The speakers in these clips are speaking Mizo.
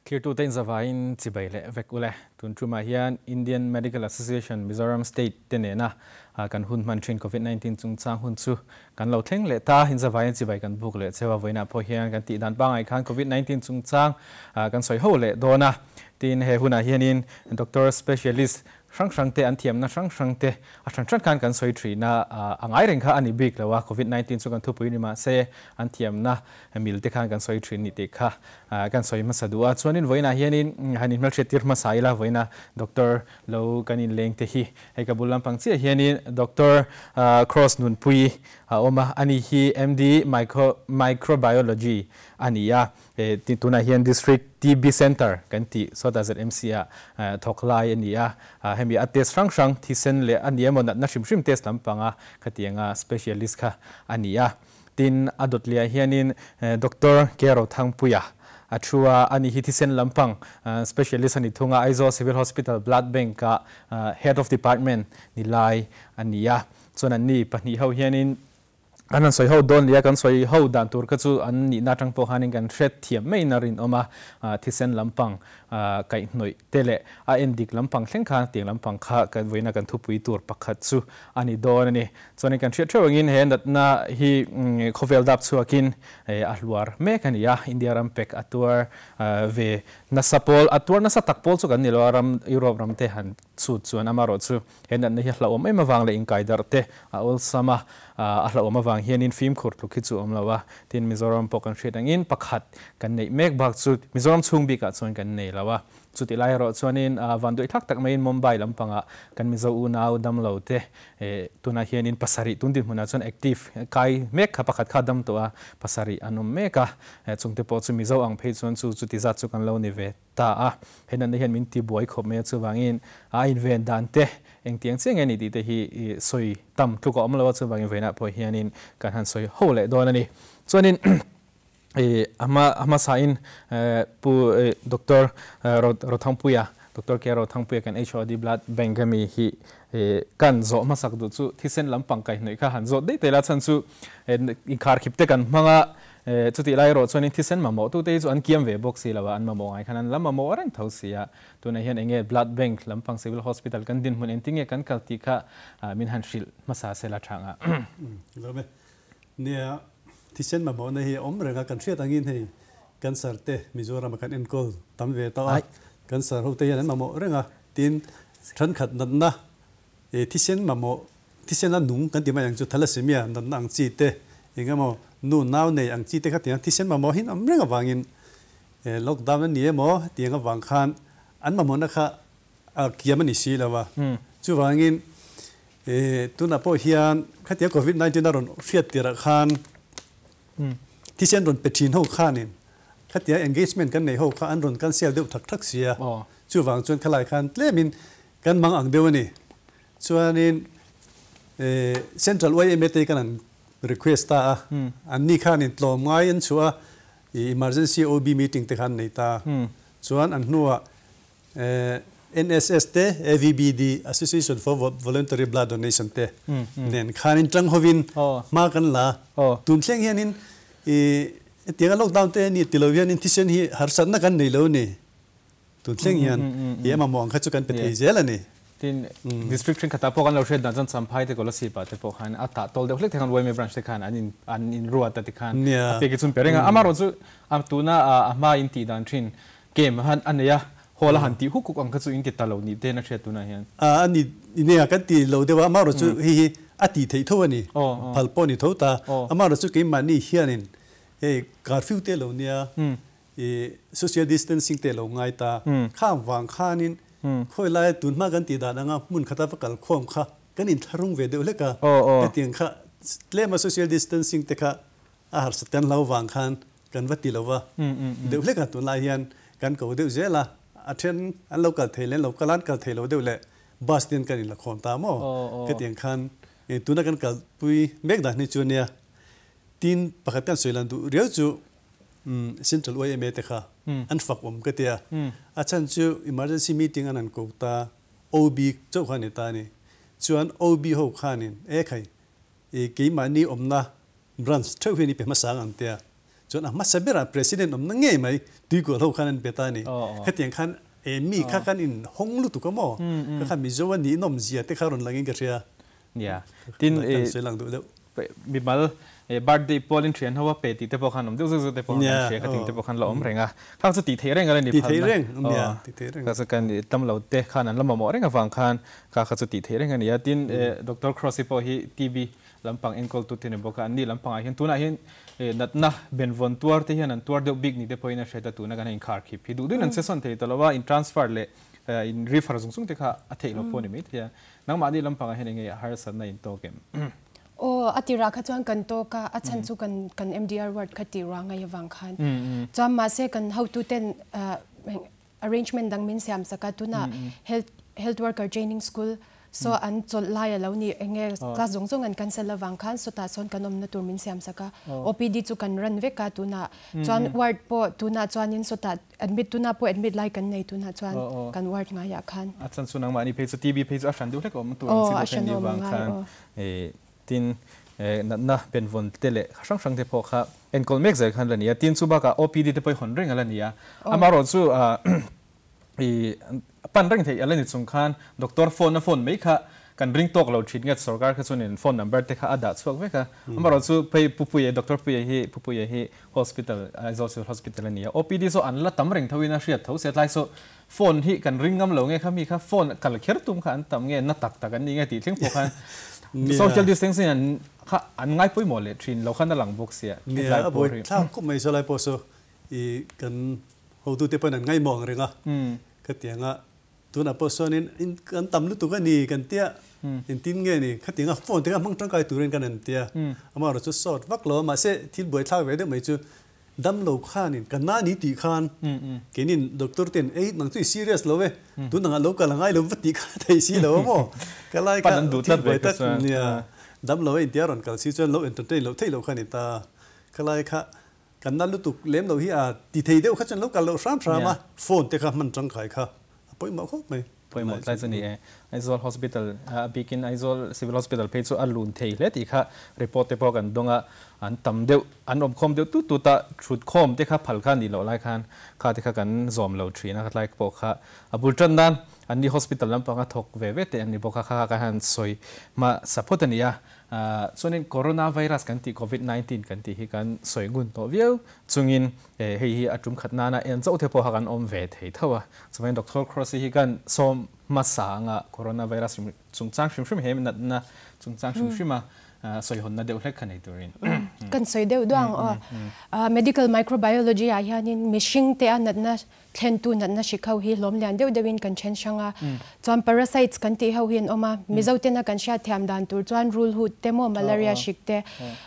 Thlirtute inzavaiin chibai leh vek ule. Tun tumah hian Indian Medical Association Mizoram State te nena kan hun hman thin Covid 19 chungchang hun chu kan lo thleng leh ta. Inzavaiin chibai kan buk leh cheu a, vawiinah pawh hian kan tih dan pangngai khan Covid 19 chungchang kan sawi ho leh dawn a. Tin, he hunah hianin Doctor Specialist hrang hrang te, an thiamna hrang hrang te a hran hran khan kan sawi thin a, a ngai reng kha a ni bik lo a, Covid 19 chu kan thupui ni mahse an thiamna mil te khan kan sawi thin ni tih kha kan sawi hmasa duh a. Chuanin vawiinah hianin han inhmelhriat tir hmasa ila, vawiina Doctor lo kan inleng te hi hei ka bul lampang chiah hianin Doctor Cross Nunpui a awm a, ani hi MD Microbiology a ni a, tunah hian District TB Centre kan tih sawtah ZMC ah thawk lai a ni a, hemi a test hrang hrang thisen leh a ni emaw natna hrim hrim test lampanga khatianga specialist kha a ni a. Tin, a dawt leh ah hianin Doctor K Rothangpuia a thu a, ani hi thisen lampang specialist a ni thung a, Aizawl Civil Hospital Blood Bank ah Head of Department ni lai a ni a. Chuan anni pahnih ho hianin kan han sawi ho dawn leh a, kan sawi ho dan tur kha chu an nihna atang pawh khanin kan hret thiam maiin a rinawm a, thisen lampang kaihhnawih te leh a en dik lampang thleng khan tiang lampang kha kan vawiina kan thupui tur pakhat chu a ni dawn a ni. Chuanin kan hriat theuh angin he natna hi khawvel dap chhuakin a hluar mek a ni a, India ram pek a tuar ve nasa pawl, a tuar nasa tak pawl chu kan ni lo a, ram Europe ram te han chhut chuan amarawhchu he natna hi a hlauhawm em avang leh inkaidarh te a awlsam a, a hlauhawm avang hianin fimkhur tluk hi chu a awm lo a, tin Mizoram pawh kan hriat angin pakhat kan neih mek bak chu Mizoram chhung bikah chuan kan nei lo a, chutih lai erawh chuanin vanduai thlak tak maiin Mumbai lampangah kan Mizo unau damlo te tunah hianin pasarih tun dinhmunah chuan active kai mek kha pakhat kha dam tawh a, pasarih an awm mek a, chungte pawh chu Mizo ang phei chuan chu chuti zat chu kan lo ni ve ta a, he natna hian min ti buai khawp mai a, chuvangin a inven dan te engtiang chiah nge ni tih te hi sawi tam tluk a awm lo a, chuvangin vawiinah pawh hianin kan han sawi ho leh dawn a ni. Chuanin a hma a hmasain Pu Doctor Rothangpuia, Doctor K Rothangpuia kan HOD Blood Bank ami hi kan zawh hmasak duh chu thisen lampang kaihhnawih kha han zawt daih ta ila chhan chu inkharkhip te kan hmang a, Chutih lai erawh chuanin thisen mamawh tute hi chu an kiam ve bawk si lo a, an mamawh ngai khan an la mamawh reng tho si a. Tunah hian eng nge Blood Bank lampang Civil Hospital kan dinhmun engtin nge kan kal tih kha min han hrilh hmasa se la tha ang a. Lawm e. Nia, thisen mamawhna hi a awm reng a, kan hriat angin hei cancer te Mizoram a kan enkawl tam ve tawh a, cancer ho te hian an mamawh reng a, tin thenkhat natna thisen mamawh Thisen a nung kan ti mai ang chu thalassemia natna ang chi te, eng emaw nu nau nei ang chi te kha tiang thisen mamawh hin awm reng avangin lockdown a ni emaw tiang avang khan an mamawhna kha a kiam a ni si lo a. Chuvangin tunah pawh hian khatia covid 19 a rawn hriat tirah khan thisen rawn pe thin ho khanin khatia engagement kan nei ho kha an rawn cancel deuh thak thak si a. Chuvang chuan khalai khan tlemin kan mang ang deuh a ni. Chuanin Central yma te kan han request ta a, anni khanin tlawm ngai an chhuah a, emergency OB meeting te kha an nei ta. Chuan an hnuah NSS te, AVBD, Association for Voluntary Blood Donation te nen khanin tang hovin hma kan la. Tun thleng hianin hetianga lockdown te ni ti lo hianin thisen hi harsatna kan nei lo a ni. Tun thleng hian i mamawh ang kha chu kan pe thei zel a ni. Tin, District thenkhatah pawh kan lo hriat dan chuan Champhai te Kolasib ah te pawh khan a tah tawl deuh hlek te khan yma branch te khan an in an in ruat a ti khan a pek hi chun pe reng a. Amaherawh chu a tuna a hma in tih dan thin game han a nei a, hall a han tih huk huk ang kha chu in ti ta lo nih ten a hriat tunah hian. A ni nia kan ti lo deuh a, amaherawh chu hei hi a tih theih tho a ni, phal pawh a ni tho ta. Amaherawh chu keimahni hianin hei curfew te lo nia, I social distancing te lo ngai ta. Khang vang khanin khawi laia tun hma kan tih dan anga hmun khata va kal khawm kha kan inthlahrung ve deuh hlek a. Hetiang kha tlema social distancing te kha a harsat kan hlau vang khan kan va ti lo va. Deuh hlek a tunlai hian kan ko deuh zel a, a then an lo kal thei leh an lo kal a, an kal thei lo deuh leh bus te hian kan inla khawm ta maw? Hetiang khan tuna kan kalpui mek dan hi chu ania. Tin, pakhat kan sawi lan duh riau chu Central yma te kha an fak awm ka tia. A chhan chu emergency meeting an han ko ta, OB chauh kha a ni ta a ni. Chuan OB ho khanin e khai, keimahni awmna branch theuh hian i pe hmasa ang ang tia. Chuan a hmasa berah President awmna ngei mai Tuikual ho khan an pe ta a ni. Khatiang khan e mi kha kan in hawng lutuk a maw? Kha khan Mizo a ninawm zia te kha rawn langin ka hria. Nia. Tin, Kan sawi lang duh deuh. Mimal birthday pualin thian ho a pe tih te pawh khan awm deuh zeuh zeuh te pawh khan kan hria khating te pawh khan la awm reng a. Khang chu tih theih reng a la ni phalna. Tih theih reng, nia, tih theih reng. Kha chu kan tam lo te khan an la mamawh reng avang khan kha kha chu tih theih reng a ni a. Tin, Doctor Cross-i pawh hi TB lampang enkawltu te ni bawk a, anni lampangah hian tunah hian natna benvawn tuar te hian an tuar deuh bik ni te pawhin a hriat a, tuna kan inkhar khip hi duh duhin an che sawn thei ta lo a, in transfer leh in refer zung zung te kha a theih loh pawh a ni maithei a. Nangmahni lampangah hian enge harsatna in tawk em? Aw, a tirah kha chuan kan tawk a, a chhan chu kan kan MDR ward kha tih ruah ngai avang khan. Chuan mahse kan hotuten arrangement dang min siam sak a, tunah health health worker training school saw an chawlh lai a lo ni, enge class zawng zawng an cancel avang khan sawtah sawn kan awmna tur min siam sak a, OPD chu kan run vek a tunah chuan ward pawh tunah chuanin sawtah admit tunah pawh admit lai kan nei tunah chuan kan ward ngaiah khan. A chan chu nangmahni phei chu TB phei chu a hran deuh hlek a awm tur ang chi deuh kha ni avang khan Tin, natna benvawn te leh hrang hrang te pawh kha enkawl mek zel khan la ni a. Tin, chu bakah OPD te pawh i hawn reng a la ni a. Amaherawh chu i pan reng theih a la ni chung khan doctor phone a phone mai kha kan ring tawk lo thin nge sorkar kha chuanin phone number te kha a dah chhuak vek a. Amaherawh chu phei Pu Puia, Doctor Puia hi Pu Puia hi hospital, Aizawl Civil Hospital a ni a. OPD chu an la tam reng thoin a hriat tho sia tlai saw Phone hi kan ring ngam lo nge kha mi kha phone kal kher tum kha an tam nge na tak tak an ni nge tih thleng pawh khan social distancing an kha an ngai pawimawh leh thin lo khan a lang bawk sia hetlai pawh hi. Nia a buaithlak khawp mai saw lai pawh saw i kan hotute pawhin an ngaihmawh ang reng a khatianga tunah pawh sawnin in kan tam lutuk a ni kan tia engtin nge ni khatianga phone te kha hmang tangkai turin kan an tia amaherawhchu chu sawt vak lo a mahse thil buaithlak ve deuh mai chu Damlo khanin ka na ni tih khan keinin doctor ten ei nang chu i serious lo e, tun angah lo kal a ngai lo va tih kha thei si lo a maw? Ka lai kha thil buai tak nia, damlo a intia rawn kal si chuan lo entertain loh theih loh kha a ni ta. Ka lai kha kan na lutuk lem lo hi a ti thei deuh kha chuan lo kal loh hram hram a, phone te kha hman tangkai kha a pawimawh khawp mai. Pawimawh tlai chu ni e. Aizawl Hospital, a bikin Aizawl Civil Hospital phei chu a lun thei hle tih kha report te pawh kan dawng a, an tam deuh, an awmkhawm deuh tut tut a, thutkhawm te kha phal kha a nih loh lai khan kha te kha kan zawm lo thin a, khatlai pawh kha a bul tan nan anni hospital lampanga thawk ve ve te an ni bawk a, kha kha kan han sawi hmasa phawt a ni a. Chuanin Coronavirus kan tih Covid 19 kan tih hi kan sawi ngun tawh viau chungin hei hi a tum khat nana en chauh te pawh kha kan awm ve thei tho a. Chuvangin Doctor Cross hi kan sawm hmasa anga Coronavirus chungchang hrim hrim he natna chungchang hrim hrim a sawi hawnna deuh hlek kha nei turin. Kan sawi deuh duah ang aw. Medical microbiology ah hianin mihring te a natna Thlentu natna hrik ho hi hlawm lian deuh deuhin kan then hrang a, chuan parasites kan tih ho hi an awm a, Mizo tena kan hriatthiam dan tur chuan rulhut te maw malaria hrik te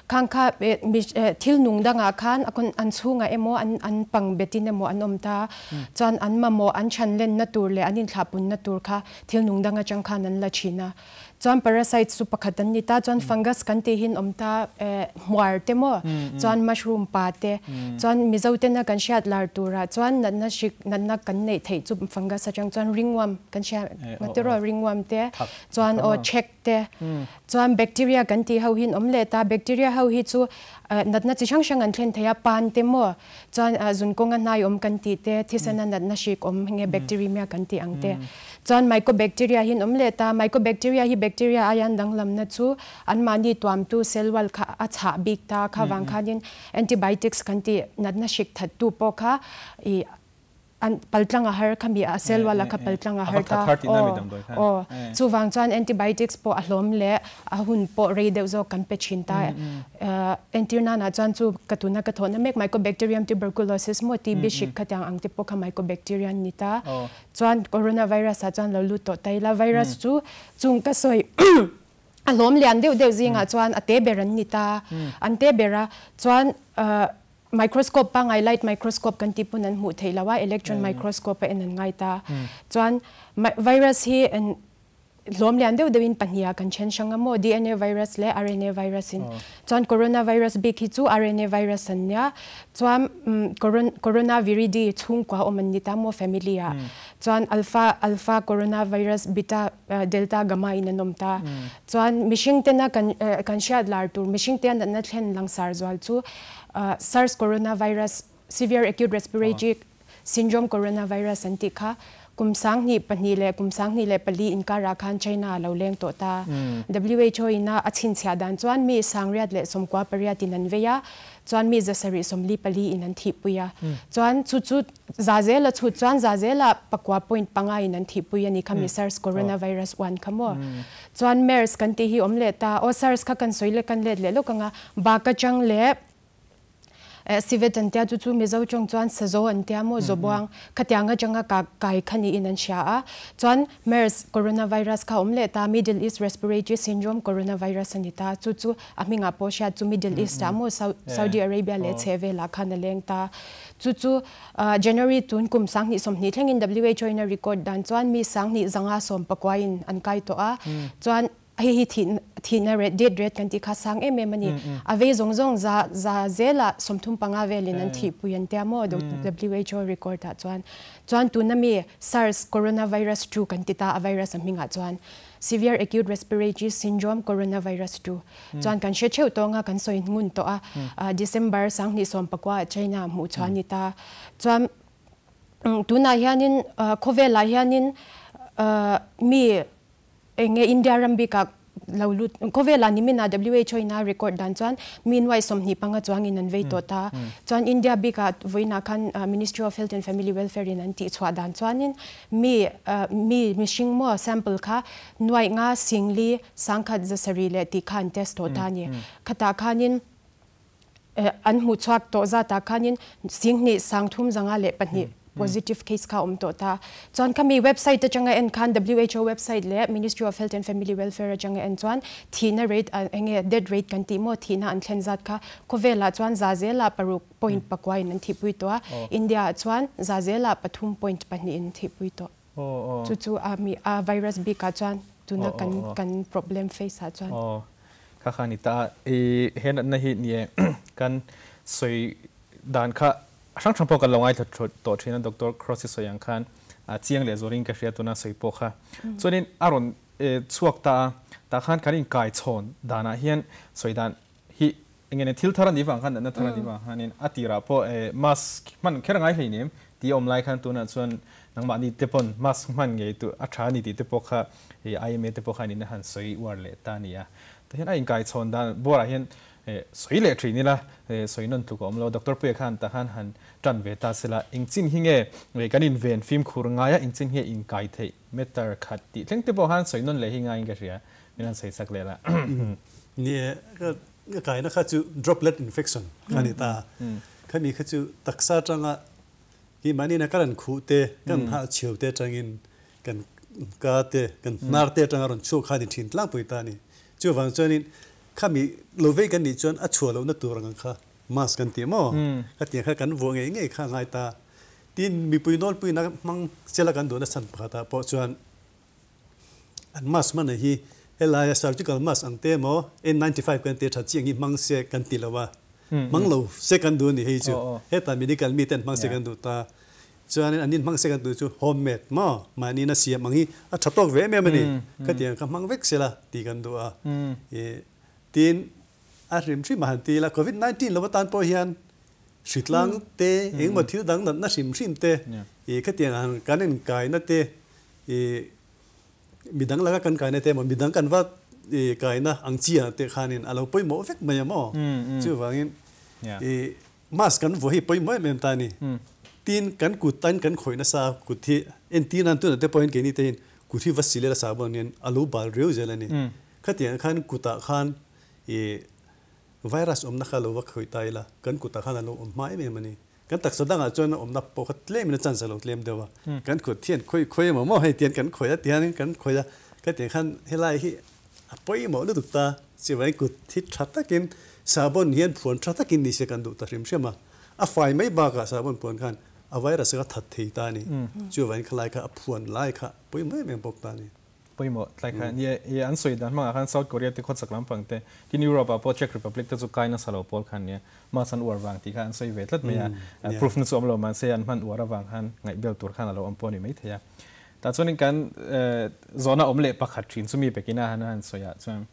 khang kha thil nung dangah khan an chhungah emaw an pang betin emaw an awm ta, chuan an mamawh an chhan lenna tur leh an inthlahpunna tur kha thil nung dang atang khan an la thin a. Chuan parasites chu pakhat an ni ta, chuan fungus kan tih hin awm ta hmuar te maw, chuan mushroom pa te, chuan Mizo tena kan hriat lar turah chuan natna hrik natna kan neih theih chu fungus atang chuan ringworm kan hria ngaw ringworm te, chuan aw chek te, chuan bacteria kan tih ho hin awm leh ta, bacteria ho hi chu natna chi hrang hrang an thlen thei a, pan te maw, chuan zunkawnga hnai awm kan tih te, thisena natna hrik awm nge bacteremia kan tih ang te. Chuan mycobacteria hi an awm leh ta, mycobacteria hi bacteria aia an danglamna chu anmahni tuamtu cell wall kha a chhah bik ta, kha vang khanin antibiotics kan tih natna hrik thattu pawh kha ih an paltlang a har khami a cell wall a kha paltlang a har ta, aw aw chuvang chuan antibiotics pawh a hlawm leh a hun pawh rei deuh zawk kan pe thin ta. Entir nana chuan chu ka tuna ka thawhna mek mycobacterium tuberculosis maw TB hrik khatiang ang te pawh kha mycobacteria an ni ta. Chuan coronavirus ah chuan lo lut tawh ta ila, virus chu chung ka sawi a hlawm lian deuh deuh zingah chuan a te ber an ni ta, an te ber a, chuan microscope pangngai light microscope kan tih pawn an hmuh theih lo a, electron microscope a en an ngai ta. Chuan virus hi. Hlawm lian deuh deuhin pahniha kan then hrang a maw? DNA virus leh RNA virus in. Chuan coronavirus bik hi chu RNA virus an nia. Chuan coronaviridae chhungkua awm an ni ta maw family ah. Chuan alpha alpha coronavirus beta delta gamma in an awm ta. Chuan mihring tena kan kan hriat lar tur mihring te a natna thlen langsar zual chu SARS coronavirus Severe Acute Respiratory Syndrome Coronavirus an tih kha kum 2002 leh kum 2004 inkarah khan China a lo leng tawh ta. WHO in a a chhinchhiah dan chuan mi 998 in an vei a, chuan mi 744 in an thihpui a. Chuan chu chu za zela chhut chuan za zela pakua point panga in an thihpui a ni kha mi SARS Coronavirus 1 kha maw. Chuan MERS kan tih hi awm leh ta. Aw SARS kha kan sawi leh kan let leh lawk ang a, bak atang leh Civet an tia chu chu Mizo tawng chuan Sazo an tia maw Zawbuang khatiang atanga ka kai kha niin an hria a. Chuan MERS coronavirus kha awm leh ta Middle East Respiratory Syndrome coronavirus a ni ta. Chu chu a hmingah pawh hriat chu Middle East ah maw Saudi Arabia leh chhe velah khan a leng ta. Chu chu January tun kum 2020 thlengin WHO in a record dan chuan mi 2519 in an kai tawh a. Chuan Hei hi thih thihna rate, death rate kan tih kha sang em em a ni. A vei zawng zawng za za zela 35 velin an thihpui an tia maw WHO record ah chuan. Chuan tuna mi SARS coronavirus 2 kan ti ta a virus a hmingah chuan Severe Acute Respiratory Syndrome Coronavirus 2 chuan kan hre theuh tawng a kan sawi ngun tawh a December 2019 ah China hmuh chhuah a ni ta. Chuan tunah hianin khawvelah hianin mi Eng nge India ram bikah lo lut khawvelah nimin ah WHO in a record dan chuan mi nuai 25 chuangin an vei tawh ta. Chuan India bikah vawiinah khan Ministry of Health and Family Welfare in an tihchhuah dan chuanin mi mi mihring maw sample kha nuai nga singli sangkhat zasarih leh tih kha an test tawh ta a ni. Khatah khanin an hmuh chhuak tawh zatah khanin 20 352 positive case kha awm tawh ta. Chuan khami website atanga en khan WHO website leh Ministry of Health and Family Welfare atanga en chuan thihna rate enge death rate kan tih maw thihna an thlen zat kha khawvelah chuan za zela paruk point pakua in an thihpui tawh a, India ah chuan za zela pathum point pahnih in an thihpui tawh. Chu chu a mi a virus bikah chuan tuna kan kan problem face ah chuan. Kha kha ni ta i he natna hi nie kan sawi dan kha hrang hrang pawh kan lo ngaithla tawh thin a Doctor Cross i sawi ang khan chiang leh zualin ka hria tuna sawi pawh kha chuanin a rawn chhuak ta a tah khan kan inkai chhawn danah hian sawi dan hi enge ni thil thar a nih vang khan natna thar a nih vang khanin a tirah pawh mask hman kher a ngai hleinem tih a awm lai khan tunah chuan nangmahni te pawn mask hman ngei tur a tha a ni tih te pawh kha IMA te pawh khan in a han sawi uar leh ta a ni a. Tah hian a inkai chhawn dan buarah hian sawi leh thin ila sawi nawn tluk a awm lo. Doctor Puia khan tah khan han tan ve ta sela engchin hi nge kan inven fimkhur ngai a engchin hi nge inkai theih meter khat tih thleng te pawh khan sawi nawn leh hi ngaiin ka hria. Min han sawi chak leh la. Ni e, ka kaina kha chu droplet infection kha ni ta. Khami kha chu taksa atanga hi mahni na kan khuh te, kan hah chheu te atangin kan ka te, kan hnar te atanga rawn chhuak kha ni thin tlangpui ta a ni. Chuvang chuanin khami lo vei kan nih chuan a chhuah lohna tur ang kha mask kan tih maw? Khatiang kha kan vuah ngei ngei kha a ngai ta. Tin, mipui nawlpuina hmang sela kan duhna chhan pakhatah pawh chuan An mask hman hi helaia surgical mask ang te emaw N95 kan ti tha chiang hi hmang se kan ti lo a, hmang lo se kan duh a ni hei chu. Heta medical mi ten hmang se kan duh ta. Chuanin an in hmang se kan duh chu home made maw mahni in a siam ang hi a tha tawk ve em em a ni. Khatiang kha hmang vek sela tih kan duh a. Tin, a hrim hrim a han ti ila Covid 19 lo atan pawh hian hritlang te engemaw thil dang natna hrim hrim te khatiang ang kan inkaina te I midang laka kan kaina te emaw midang kan va i kaina ang chi ah te khanin a lo pawimawh vek mai a maw? Chuvangin i mask kan vuah hi pawimawh em em ta a ni. Tin kan kut tain kan khawih nasa a kut hi entir nan tunah te pawhin keini te hian kut hi va si leh a sah bawn hian a lo bal riau zel a ni. Khatiang khan kutah khan i virus awmna kha lo va khawih ta ila kan kutah khan a lo awm hma em em a ni. Kan taksa dangah chuan a awmna pawh kha tlemin a chance a lo tlem deuh a. Kan kut hian khawi khawi emaw maw hei tian kan khawi a tihianin kan khawi a, ka tih khan helai hi a pawimawh lutuk ta. Chuvangin kut hi tha takin sabon hian phuan tha takin ni se kan duh ta hrim hrim a. A fai mai bakah sabon phuan khan a virus kha that thei ta a ni. Chuvangin khalai kha a phuan lai kha pawimawh em em bawk ta a ni. Pawimawh tlai kha nia i an sawi dan hmangah khan South Korea te khawchak lampang te tin Europe ah pawh Czech Republic te chu kai nasa lo pawl khan nia mask an uar vang tih kha an sawi ve tlat mai a, proof na chu awm lo mahse an hman uar avang khan ngaihbel tur khan a lo awm pawh a ni maithei a. Tah chuanin kan zawhna awm leh pakhat thin chu mi pekina han han sawi ah chuan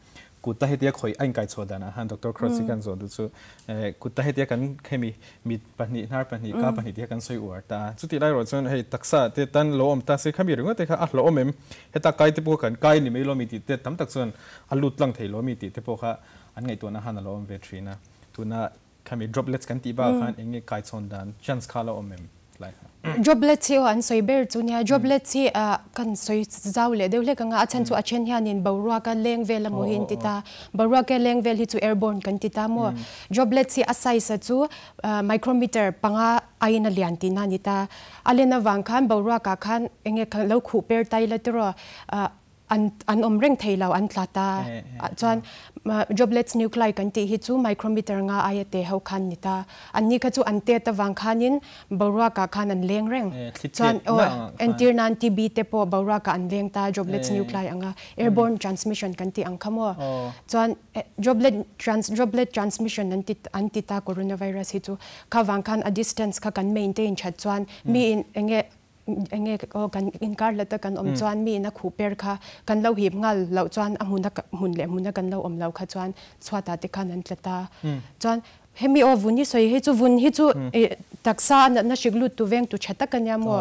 kut ta hetia khawih a inkaichhuah danah khan Doctor Cross hi kan zawh duh chu kut ta hetia kan khemi mit pahnih hnar pahnih ka pahnih tih kha kan sawi uar ta a. Chutih lai erawh chuan hei taksa te tan lo awm ta se khami ringawt te kha a hlawhawm em? Heta kai te pawh kha kan kai ni mai lo mi tih te tam tak chuan a lut tlang thei lo mi tih te pawh kha an ngaihtuahna khan a lo awm ve thin a. Tuna Khami droplets kan tih bakah khan eng nge kaichhawn dan chance kha la awm em tlai kha? Droplets hi aw an sawi ber chu nia, droplets hi kan sawi zau leh deuh hlek ang a, a chhan chu a then hianin boruaka leng vel emaw hi an ti ta, boruaka leng vel hi chu airborne kan ti ta maw? Droplets hi a size a chu micrometer panga aiin a lian tihna a ni ta, a len avang khan boruakah khan eng nge lo khuh per ta ila tiraw an an awm reng thei lo an tla ta ah chuan droplets nuclei kan tih hi chu micrometer nga aia te ho khan ni ta an ni kha chu an tet avang khanin boruak ah khan an leng reng chuan aw entir nan TB te pawh boruak ah an leng ta droplets nuclei anga airborne transmission kan tih ang kha maw chuan droplet trans droplet transmission an ti an ti ta coronavirus hi chu kha vang khan a distance kha kan maintain that chuan mi in enge Enge aw kan inkar hlat a kan awm chuan mi in a khuh per kha kan lo hip nghal loh chuan a hmun a hmun leh hmun a kan lo awm lo kha chuan chhuatah te khan an tla ta. Chuan hemi aw vun hi sawi hi chu vun hi chu ih taksa a natna hrik lut tu veng tu tha tak a nia maw.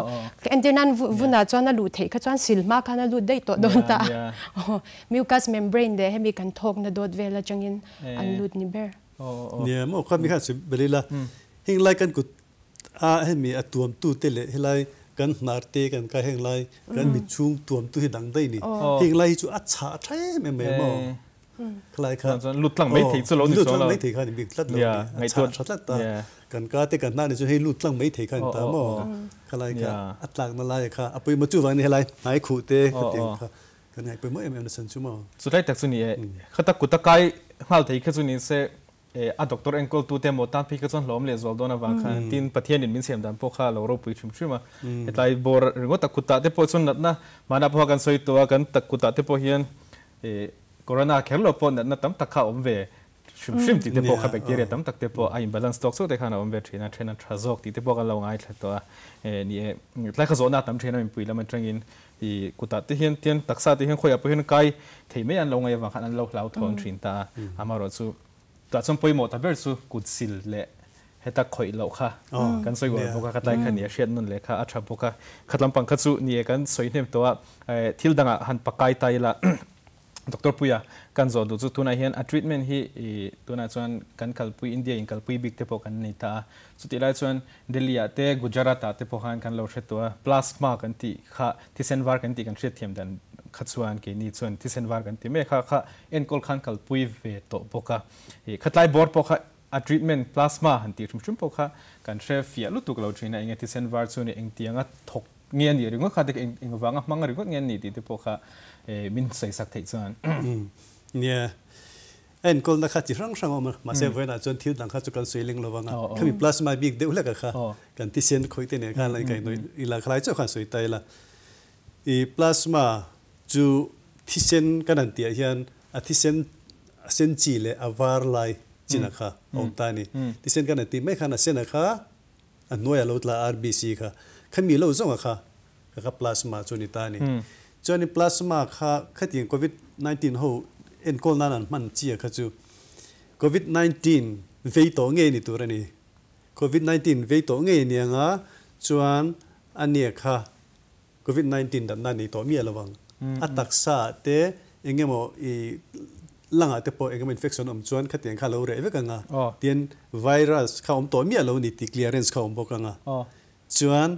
Entir nan vunah chuan a luh theih kha chuan sil hma khan a lut daih tawh dawn ta. Mucus membrane leh hemi kan thawkna dawt vel atangin an lut ni ber. Nia maw kha mi kha chu belila heng lai kan kut A hemi a tuamtute leh helai kan hnar te kan kai heng lai kan mit chhung tuamtu hi dang daih ni. Heng lai hi chu a chhah tha em em mai a maw? Khalai kha lut tlang mai thei chu lo ni chuang lo. Lut tlang mai thei kha ni bik tlat lo ni. A chhah tha tlat a. Kan ka te kan hnar ni chu hei lut tlang mai thei kha ni ta maw? Khalai kha a tlakna lai kha a pawimawh chu vangin helai hnai khuh te khatiang kha kan ngaihpawimawh em em nasa chu maw? Chutlai tak chu ni e. Khata kut a kai nghal thei kha chu ni se A doctor enkawltu te emaw tan phei kha chuan hlawm leh zual dawn avang khan tin Pathianin min siam dan pawh kha a lo ropui hrim hrim a. Hetlai bawr ringawt a kutah te pawh chuan natna hmanah pawha kan sawi tawh a, kan tak kutah te pawh hian corona kher lo pawh natna tam tak kha a awm ve hrim hrim tih te pawh kha bacteria tam tak te pawh a imbalance tawk chauh te khan a awm ve thin a, then a tha zawk tih te pawh kan lo ngaithla tawh a. Ni e, tlai kha zawhna a tam thin a mipui lam atangin I kutah te hian tian taksa te hian khawiah pawh hian kai thei mai an lo ngaih avang khan an lo hlauthawng thin ta a. Amaherawhchu tah chuan pawimawh ta ber chu kut sil leh heta khawih loh kha kan sawi uar bawk a, ka tlai kha ni a hriat nawn leh kha a tha bawk a. Khat lampang kha chu ni e kan sawi hnem tawh a, thil dangah han pakai ta ila Doctor Puia kan zawh duh chu tunah hian a treatment hi tunah chuan kan kalpui India in kalpui bik te pawh kan nei ta a. Chutih lai chuan Delhi ah te Gujarat ah te pawh khan kan lo hre tawh a, plasma kan tih kha thisen var kan tih kan hriatthiam dan kha chuan keini chuan thisen var kan ti mai a kha kha enkawl khan kalpui ve tawh bawk a. Khatlai bawr pawh kha a treatment plasma han tih hrim hrim pawh kha kan hre fiah lutuk lo thin a, enge thisen var chu ni engtianga thawk nge a nih ringawt kha te eng vanga hmang ringawt nge a nih tih te pawh kha min sawi sak theih chuan. Nia, a enkawlna kha chi hrang hrang a awm a, mahse vawiinah chuan thil dang kha chu kan sawi leng lo vang a, khami plasma bik deuh hlek a kha kan thisen khawih te nen khan la inkaihhnawih ila khalai chauh khan sawi ta ila. I plasma chu thisen kan han tihah hian a thisen a sen chi leh a var lai chin a kha a awm ta a ni. Thisen kan han tih mai khan a sen a kha A hnuaia lo tla RBC kha khami lo zawnga kha ka kha plasma chu a ni ta a ni. Chuanin plasma kha khatiang covid 19 ho enkawl nan an hman chia kha chu covid 19 vei tawh ngei ni tur a ni. Covid 19 vei tawh ngei a ni anga chuan a nia kha Covid 19 danna nei tawh miah lo ang. A taksa ah te eng emaw i lung ah te pawh eng emaw infection awm chuan khatiang kha a lo reh vek ang a, tin virus kha awm tawh miah lo ni tih clearance kha awm bawk ang a. Chuan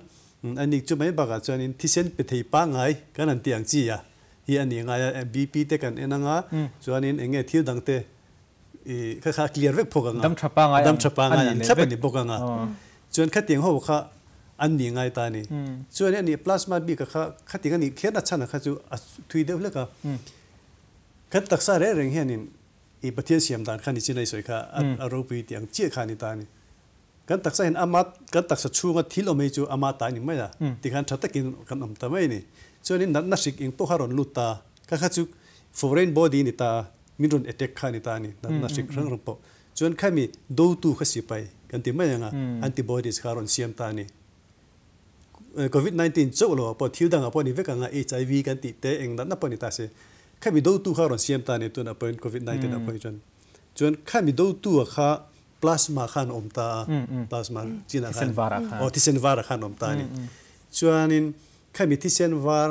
a nik chu mai bakah chuanin thisen pe thei pangngai kan han tih ang chi a hi a ni ngai a, BP te kan en ang a, chuanin eng nge thil dang te i kha kha a clear vek phawk ang a, Dam tha pangngai dam tha pangngai ang thlap a ni bawk ang a. Chuan khatiang ho kha an ni ngai ta a ni. Chuan a nih plasma bik a kha khatiang a nih kher na chhan a kha chu a thui deuh hlek a. Kan taksa reng reng hianin i Pathian siam dan kha ni chin a i sawi kha a ropui tih ang chiah kha a ni ta a ni. Kan taksa hian ama kan taksa chhunga thil awm hi chu ama ta a ni mai a, tikhan tha takin kan awm ta mai a ni. Chuanin natna hrik eng pawh kha rawn lut ta. Kha kha chu foreign body ni ta min rawn attack kha ni ta a ni, natna hrik hrang hrang pawh. Chuan khami dotu kha sipai kan ti mai anga antibodies kha a rawn siam ta a ni. Covid 19 chauh lo ah pawh thil dangah pawh a ni vek anga HIV kan tih te eng natna pawh a ni ta se khami dotu kha a rawn siam ta a ni tunah pawhin Covid 19 ah pawh hi chuan. Chuan khami dotu ah kha plasma khan a awm ta a, plasma chinah khan aw thisen varah khan a awm ta a ni. Chuanin khami thisen var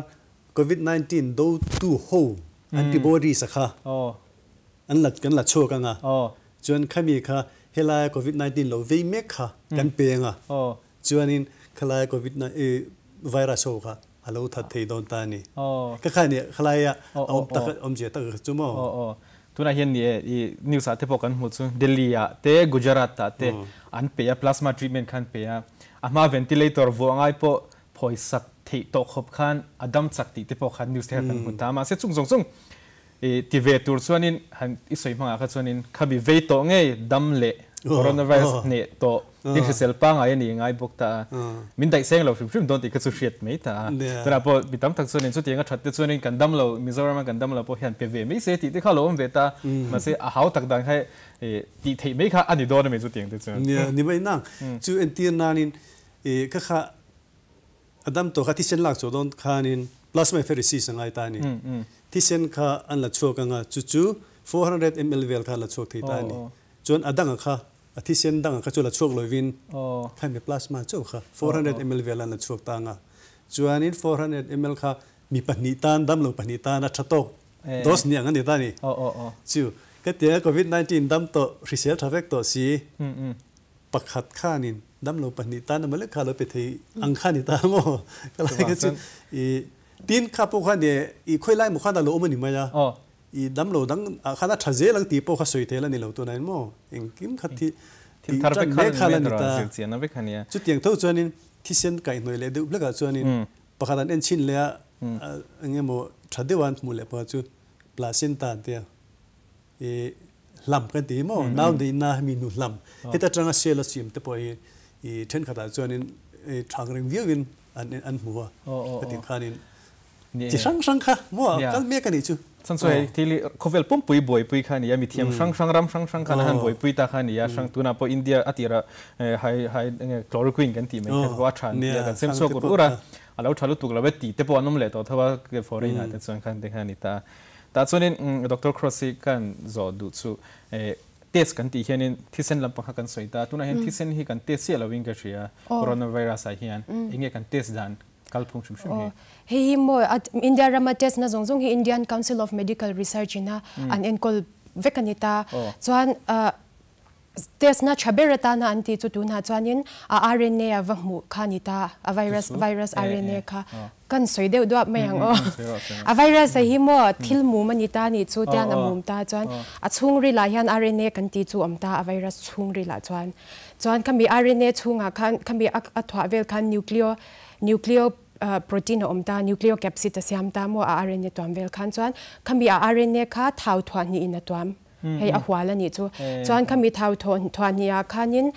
Covid 19 dotu ho antibodies a kha an la kan la chhuak anga chuan khami kha helaia Covid 19 lo vei mek kha kan pe anga chuanin khalaia Covid virus ho kha a lo that thei dawn ta a ni. Ka kha nia khalaia a awm tak awmzia tak kha chu maw? Tunah hian ni e i news ah te pawh kan hmuh chu Delhi ah te Gujarat ah te an pe a plasma treatment kha an pe a a hma ventilator vuah ngai pawh phawisak theih tawh khawp khan a dam chak tih te pawh khan news te kha kan hmu ta a. Mahse chung zawng zawng i ti ve tur chuanin han i sawi hmangah kha chuanin khabi vei tawh ngei dam leh coronavirus hneh tawh tin hrisel pangngai a ni ngai bawk ta a. Min daih seng lo hrim hrim dawn tih kha chu hriat mai ta a. Tunah pawh mi tam tak chuanin chutianga that te chuanin kan dam lo Mizorama kan dam lo pawh hian pe ve mai se tih te kha lo awm ve ta a. Mahse a hau tak dan kha tih theih mai kha a ni dawn a mi chutiang te chuan. Nia ni mai nang. Chu entir nanin I ka kha a dam tawh kha thisen lak chhuah dawn khanin plasmapheresis a ngai ta a ni. Thisen kha an la chhuak anga chu chu 400 ml vel kha an la chhuak thei ta a ni. Chuan a danga kha a thisen danga kha chu la chhuak lovin khami plasma chauh kha 400 ml vel an la chhuak ta anga chuanin 400 ml kha mi pahnih tan damlo pahnih tan a tha tawk dose ni ang a ni ta a ni. Chu ka tia covid 19 dam tawh hrisel tha vek tawh si. Pakhat khanin damlo pahnih tan emaw lek kha lo pe thei ang kha ni ta maw? Ka lai kha chu i tin kha pawh khan e i khawi lai maw khan a lo awm a ni mai a, i damlo dang ah khan a tha zel ang tih pawh kha sawi thei la ni lo tunah in maw engkim kha thi tih tan mek kha la ni ta. Chutiang tho chuanin thisen kaihhnawih leh deuh hlekah chuanin pakhat an en chhin leh a eng emaw tha deuh a an hmuh leh pawh chu placenta an tia. I hlam kan ti hi maw nau neihna hemi nu hlam heta atanga sel a siam te pawh hi i thenkhatah chuanin i thang reng viauin an an hmu a heti khanin chi hrang hrang kha maw kal mek a nih chu. Chuan chu hei thil hi khawvel pumpui buaipui kha a ni a, mithiam hrang hrang ram hrang hrang khan a han buaipui ta kha a ni a, hrang tunah pawh India a tirah hai hai enge chloroquine kan tih mai kha pawh a tha an ti a, kan sem chhuak ur ur a, a lo tha lutuk lo e tih te pawh an awm leh tawh tho a foreign ah te chuan khan ti kha a ni ta a. Tah chuanin Doctor Cross hi kan zawh duh chu test kan tih hianin thisen lampang kha kan sawi ta. Tunah hian thisen hi kan test chiah loin ka hria coronavirus ah hian eng nge kan test dan kalphung hrim hrim hi? Hei hi maw India rama test na zawng zawng hi Indian Council of Medical Research ina an enkawl vek a ni ta. Chuan Test na tha ber atana an tih chu tunah chuanin a RNA a va hmuh kha ni ta, a virus virus RNA kha kan sawi deuh duap mai ang aw. A virus a hi maw thil mum a ni ta nih chu tian a mum ta chuan a chhungril ah hian RNA kan tih chu awm ta a virus chhungril ah chuan. Chuan khami RNA chhungah khan khami a thuah vel khan nucleo nucleo protein a awm ta nucleocapsid a siam ta maw a RNA tuam vel khan chuan khami a RNA kha thau thuah hnih in a tuam. Hei a hual a nih chu. Chuan khami thau thuah hnih ah khanin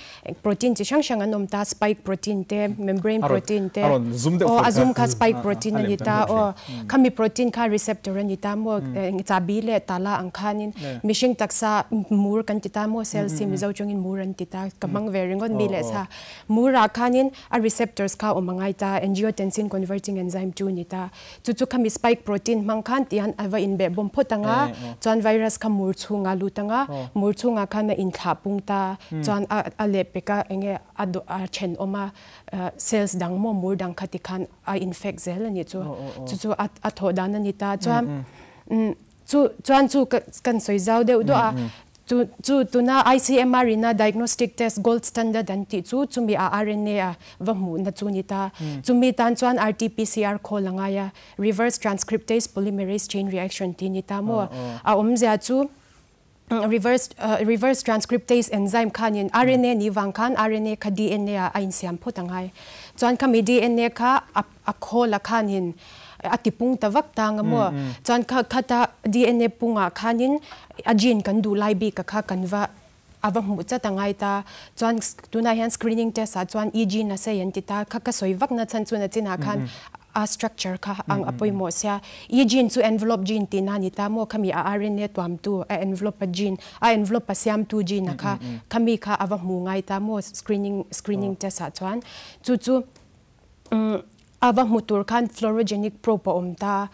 protein chi hrang hrang an awm ta, spike protein te, membrane protein te. Aw a zum kha spike protein a ni ta aw. Khami protein kha receptor a ni ta maw, chabi leh tala ang khanin mihring taksa mur kan ti ta maw, cells hi Mizo tawngin mur an ti ta, ka hmang ve ringawt mi leh sa. Mur ah khanin a receptors kha awm a ngai ta, angiotensin converting enzyme 2 ni ta. Chu chu khami spike protein hmang khan tihian a va inbeh bawm phawt ang a, chuan virus kha mur chhungah lut ang a, mur chhungah khan a inthlah pung ta, chuan a a leh pek a enge a dawh a then awm a, cells dang maw mur dang kha tikhan a infect zel a nih chu. Chu chu a a thawh dan a ni ta. Chuan Chu chuan chu kan sawi zau deuh duah a, chu chu tuna ICMR ina diagnostic test gold standard an tih chu chumi a RNA a va hmuhna chu ni ta. Chumi tan chuan RT-PCR khawl a ngai a, reverse transcriptase polymerase chain reaction tih ni ta maw? A awmzia chu reverse reverse transcriptase enzyme khanin RNA ni vang khan RNA kha DNA ah a insiam phawt a ngai. Chuan khami DNA kha a a khawl a khanin a ti pung ta vak ta anga maw? Chuan kha khata DNA pungah khanin a gene kan duh lai bik a kha kan va a va hmuh chat a ngai ta. Chuan tunah hian screening test ah chuan e gene a sei an ti ta. Kha ka sawi vak na chhan chu na chinah khan. a structure kha ang a pawimawh sia. E gene chu envelope gene tihna a ni ta maw? Khami a RNA tuamtu, a envelope a gene, a envelope a siamtu gene a kha, khami kha a va hmu ngai ta maw screening screening test ah chuan. Chu chu a va hmu tur khan fluorogenic probe a awm ta.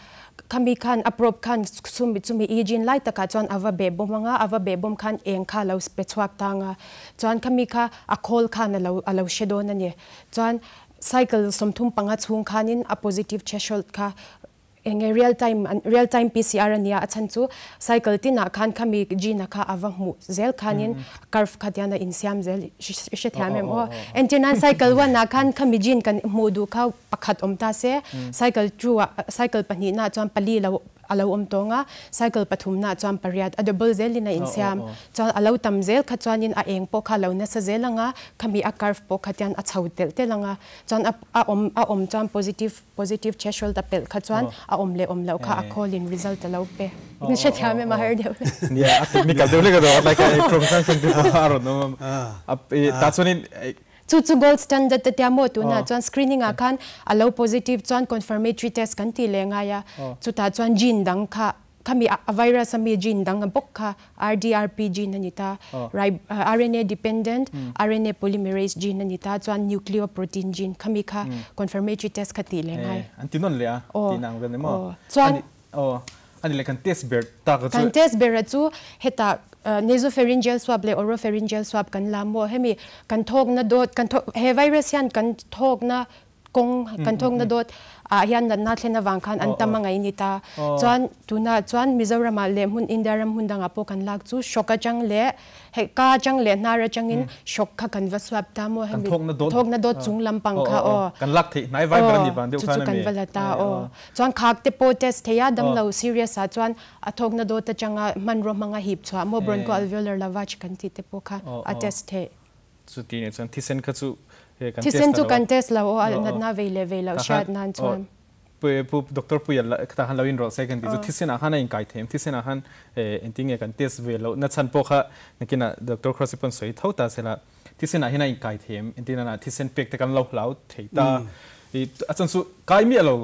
Khami khan a probe khan chumi chumi e gene lai takah chuan a va behbawm anga, a va behbawm khan eng kha a lo pe chhuak ta anga. Chuan khami kha a khawl khan a lo a lo hre dawn a ni. Chuan Cycle 35 chhung khanin a positive threshold kha enge real time real time PCR a nia, a chhan chu cycle tinah khan khami gene a kha a va hmuh zel khanin curve kha tian a insiam zel i hrethiam em aw. Entir nan cycle one ah khan khami gene kan hmuh duh kha pakhat awm ta se cycle two ah cycle pahnihna chuan pali lo A lo awm tawng a, cycle pathumna chuan pariat a double zelin a insiam. Chuan a lo tam zel kha chuanin a eng pawh kha a lo nasa zel ang a, khami a curve pawh kha tian a chho telh telh ang a. Chuan a a awm a awm chuan positive positive threshold a pelh kha chuan a awm leh awm loh kha a call in result a lo pe. In hrethiam em a har deuh le. Nia, a technical deuh hlek a dawn a, like a chromosome hran te pawh a rawn awm a. Tah chuanin Chu chu gold standard te tia maw tunah chuan screening ah khan a lo positive chuan confirmatory test kan tih leh ngai a, chutah chuan gene dang kha khami a virus a mi gene dang a bawk kha RDRP gene a ni ta, RNA dependent RNA polymerase gene a ni ta chuan nucleoprotein gene khami kha confirmatory test kha tih leh ngai. An ti nawn leh a tih nang vel ni maw? Chuan Aw, ani leh kan test ber tak a chu. Kan test ber a chu hetah nasopharyngeal swab leh oropharyngeal swab kan la maw? Hemi kan thawkna dawt, kan thawk, he virus hian kan thawkna kawng, kan thawkna dawt ah hian natna thlen avang khan an tam a ngaih ni ta. Chuan tunah chuan Mizoramah leh hmun India ram hmun dangah pawh kan lak chu hrawk atang leh hei ka atang leh hnar atangin hrawk kha kan va swab ta maw? Hemi thawkna dawt chung lampang kha aw. Kan lak theih hnai vai ber a ni vang deuh khan a mi. Chu chu kan va la ta aw. Chuan khak te pawh test thei a, damlo serious ah chuan a thawkna dawt atanga hmanraw hmanga hip chhuah maw bronchoalveolar lavage kan tih te pawh kha a test theih. Chuti nih chuan thisen kha chu kan test lo a. Thisen chu kan test lo aw, a natna vei leh vei loh hriat nan chuan. Pu Doctor Puia tah khan lo inrawlh se kan tih chu thisen ah khan a inkai thei em? Thisen ah khan engtin nge kan test ve loh nachhan pawh kha nakinah Doctor Crosby pawn sawi tho ta se la. Thisen ah hian a inkai thei em? Entir nana thisen pek te kan lo hlau thei ta. I a chan chu kai miah lo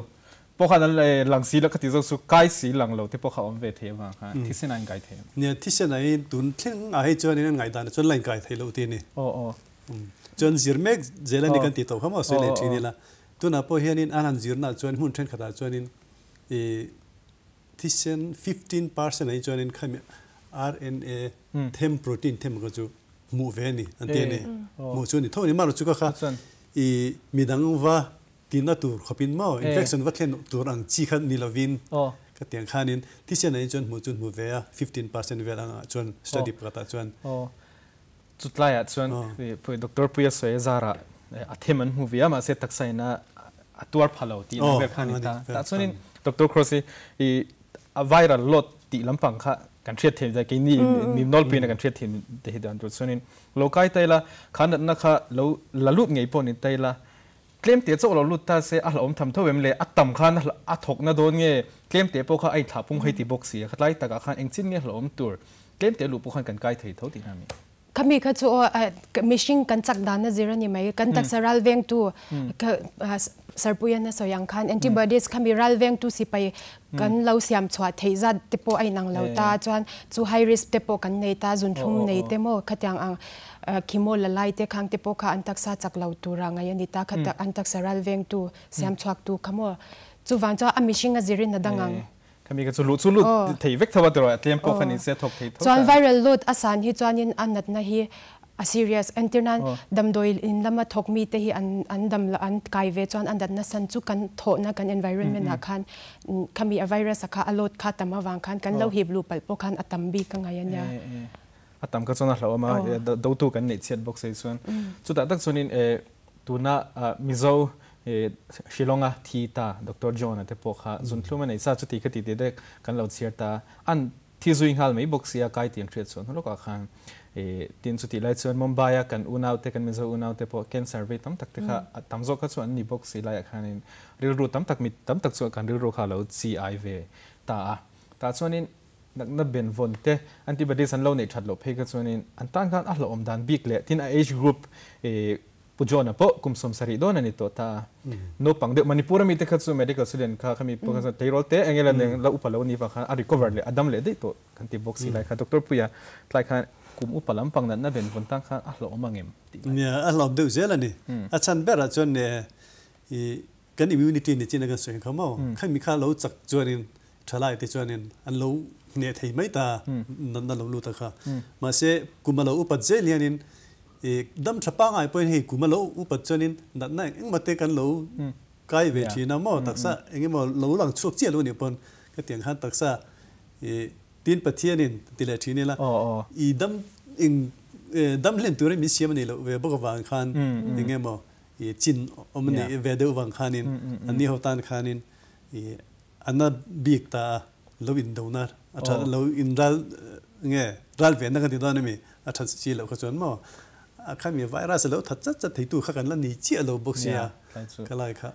pawh khan an lang si lo ka ti zawk chu kai si lang lo te pawh kha awm ve thei avang khan thisen ah inkai thei em? Nia, thisen ah hi tun thleng ah hei chuan in an ngaihdan ah chuan la inkai thei lo ti a ni. Aw aw. Chuan zir mek zel a ni kan ti tawh kha maw sawi leh thin ila. Tunah pawh hianin an han zirna ah chuan hmun thenkhat ah chuanin i thisen 15% ah hi chuanin khami RNA them protein them kha chu hmuh ve a ni an ti a ni. Hmuh chu a ni tho a ni. Amaherawhchu chu ka kha i midang va tina tur khawpin maw infection va thlen tur ang chi kha ni lovin ka tiang khanin thisen ah hi chuan hmuh chu hmu ve a 15% vel angah chuan study pakhatah chuan. Chutlaiah chuan Doctor Puia sawi zarah a them an hmu ve a mahse taksa in a tuar pha lo tih vel kha a ni ta. Tah chuanin Doctor Cross hi a viral load tih lampang kha kan hriat theih zai keini mi nawlpuiin a kan hriat theih te hi dan tur chuanin lo kai ta ila kha natna kha lo la lut ngei pawh ni ta ila tlem te chauh lo lut ta se a hlauhawm tham tho em le a tam khan a thawkna dawn nge tlem te pawh kha a inthlah pung hei ti bawk si a khatlai takah khan engchin nge hlauhawm tur tlem te luh pawh khan kan kai thei tho tihna a ni. Khami kha chu aw mihring kan chak dan a zir a ni mai. Kan taksa ral vengtu Sarpuian a sawi ang khan antibodies khami ral vengtu sipai kan lo siam chhuah theih zat te pawh a inang lo ta chuan chu high risk te pawh kan nei ta zunthlum nei te maw khatiang ang chemo la lai te khang te pawh kha an taksa chak lo tura ngaih a ni ta kha an taksa ral vengtu siam chhuaktu kha maw chuvang chuan a mihring a zirin a dang ang. Khami kha chu luh chu lut thei vek tho a tiraw a tlem pawh kha ni se thawk thei tho ta. Chuan viral load a san hi chuanin a natna hi a serious entir nan damdawi in lama thawk mi te hi an an dam lo an kai ve chuan a natna san chu kan thawhna kan environment ah khan khami a virus a kha a load kha tam avang khan kan lo hip luh palh pawh khan a tam bik a ngai a nia. A tam kha chuan a hlauhawm a dotu kan neih chhiat bawk sei chuan chutah tak chuanin Tuna Mizo Shillong-a thi ta Doctor John-a te pawh kha zunthlum a nei sa chuti kha ti tih te kan lo chhiar ta. An thi zui nghal mai bawk sia kai tih an hriat chhuah hnu lawkah khan tin chutih lai chuan Mumbai-a kan unaute kan Mizo unaute pawh cancer vei tam tak te kha a tam zawk kha chu an ni bawk si laiah khanin rilru tam tak mi tam tak chu kan rilru kha a lo chi ai ve ta a. Tah chuanin Natna benvawn te, antibodies an lo neih that loh phei kha chuanin an tan khan a hlauhawm dan bik leh tin a age group. Pu John-a pawh kum 70 dawn a ni tawh ta. Naupang deuh Manipur ami te kha chu medical student kha khami pawh kha tleirawl te eng ela neng la upa lo ni vang khan a recover leh a dam leh daih tawh kan ti bawk si lai kha Doctor Puia tlai khan kum upa lampang natna ven vawn tang khan a hlauhawm ang em tih lai. Nia, a hlauhawm deuh zel a ni. A chhan berah chuan i kan immunity ni chin a kan sawi ang kha maw? Khami kha lo chak chuanin thalai te chuanin an lo hneh thei mai ta natna lo lut a kha. Mahse kum a lo upat zel hianin I dam tha pangai pawhin hei kum a lo upat chuanin natna eng engmah te kan lo kai ve thin a maw taksa eng emaw lo lang chhuak chiah lo nih pawn ka tiang khan taksa i tin Pathianin ti leh thin ila i dam eng dam hlen turin min siam a nih loh ve bawk avang khan eng emaw i chin awm a nih ve deuh vang khanin an ni ho tan khanin i a na bik ta a, lo indona a tha lo inral nge ral ve na kan ti dawn ami a tha chi loh kha chuan maw a khami virus a lo that chat chat theitu kha kan la ni chiah lo bawk sia ka lai kha.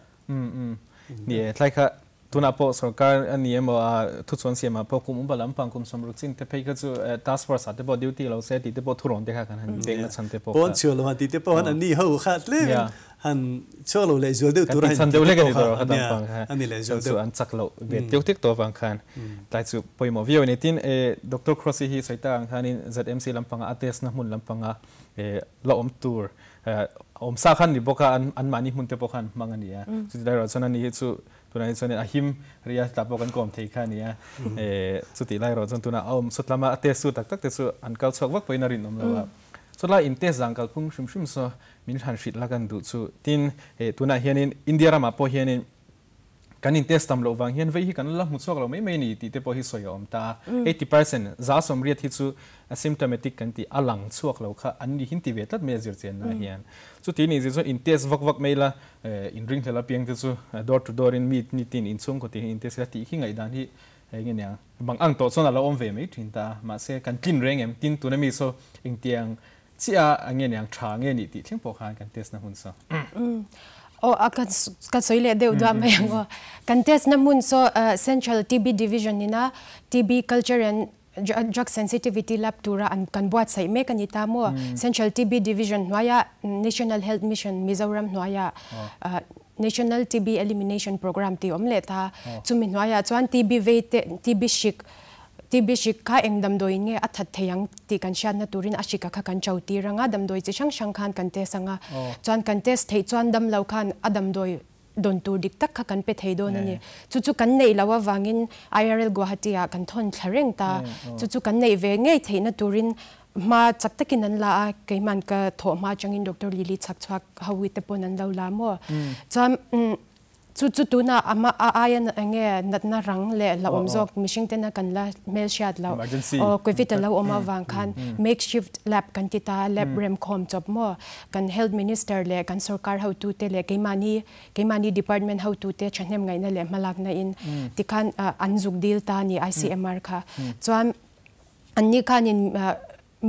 Ni e, thlai kha tunah pawh sorkar a ni emaw a thuchuan siamah pawh kum upa lampang kum 60 chin te phei kha chu task force ah te pawh duty lo se tih te pawh thurawn te kha kan han pek na chhan te pawh kha. Pawn chhuah lo han tih te pawh han an ni ho kha tlem in Han chhuak lo leh zual deuh tur a han inti te pawh kha ania, a ni leh zual deuh. An chak loh ve tiu tek tawh avang khan tlai chu pawimawh viau a ni. Tin, Doctor Crossy hi sawi tak ang khanin ZMC lampanga a test na hmun lampanga la awm tur awm sa khan ni bawk a, anmahni hmun te pawh khan hmang a ni a. Chuti lai erawh chuan ani hi chu tunah hi chuanin a him ria tah pawh kan kawm thei kha a ni a. Chutih lai erawh chuan tunah a awm sawt lama a test tu tak tak te chu an kal chhuak vak pawhin a rinawm lo a. Chulai in test zang kalphung hrim hrim saw Min hlan hrilh la kan duh chu. Tin, hei tunah hianin India ramah pawh hianin kan in test tam loh vang hian vei hi kan la hmu chhuak lo mai mai a ni tih te pawh hi sawi a awm ta a. 80% 80% hi chu asymptomatic kan tih a lang chhuak lo kha an ni hin ti ve tlat mai a zirchianna hian. Chuti nih zir chuan in test vak vak mai la, in ringhlel apiang te chu door to door in mi nitin inchhungkaw tih hi in test ila tih hi ngaihdan hi eng nge niang bang ang tawh chuan a lo awm ve mai thin ta a. Mahse kan tlin reng em? Tin, tuna mi saw engtiang Chiah a nge niang tha nge nih tih thleng pawh khan kan test na hmun saw. Aw a kan ka sawi leh deuh duah mai ang aw. Kan test na hmun saw Central TB Division ina TB Culture and Drug Sensitivity Lab tura an kan buatsaih mek a ni ta maw. Central TB Division hnuaia National Health Mission Mizoram hnuaia National TB Elimination Programme tih awm leh ta. Chumi hnuaiah chuan TB vei te TB hrik TB hrik kha eng damdawiin nge a that thei ang tih kan hriatna turin a hrika kha kan cho tir ang a, damdawi chi hrang hrang khan kan test ang a. Chuan kan test theih chuan damlo khan a damdawi dawn tur dik tak kha kan pe thei dawn a ni. Chu chu kan neih loh avangin IRL Guwahati ah kan thawn thla reng ta. Chu chu kan neih ve ngei theihna turin hma chak takin an la a, keimahn ka thawh hma atangin Doctor Lily chhakchhuak ho te pawn an lo la maw. Chuan Chu chu tunah a a aia eng nge natna rang leh hlauhawm zawk mihring tena kan la hmelhriat loh aw covid a lo awm avang khan makeshift lab kan ti ta a, lab remkhawm chawp maw kan health minister leh kan sorkar hotute leh keimahni keimahni department hotute thahnem ngaihna leh hmalakna in tikhan an zuk dil ta a ni ICMR kha chuan anni khanin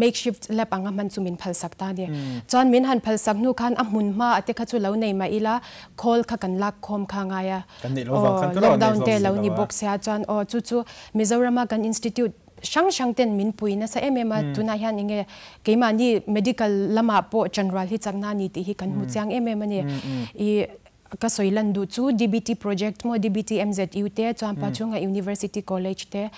Makeshift lab anga hman chu min phalsak ta a ni. Chuan min han phalsak hnu khan a hmun hma a te kha chu lo nei mah ila khawl kha kan lak khawm kha ngai a. Aw lockdown te lo ni bawk sia chuan aw chu chu Mizorama kan institute hrang hrang ten min pui nasa em em a tunah hian enge keimahni medical lamah pawh chanrual hi chakna a ni tih hi kan hmu chiang em em a ni. I ka sawi lan duh chu DBT project maw DBT MZU te chuan Pachhunga University College te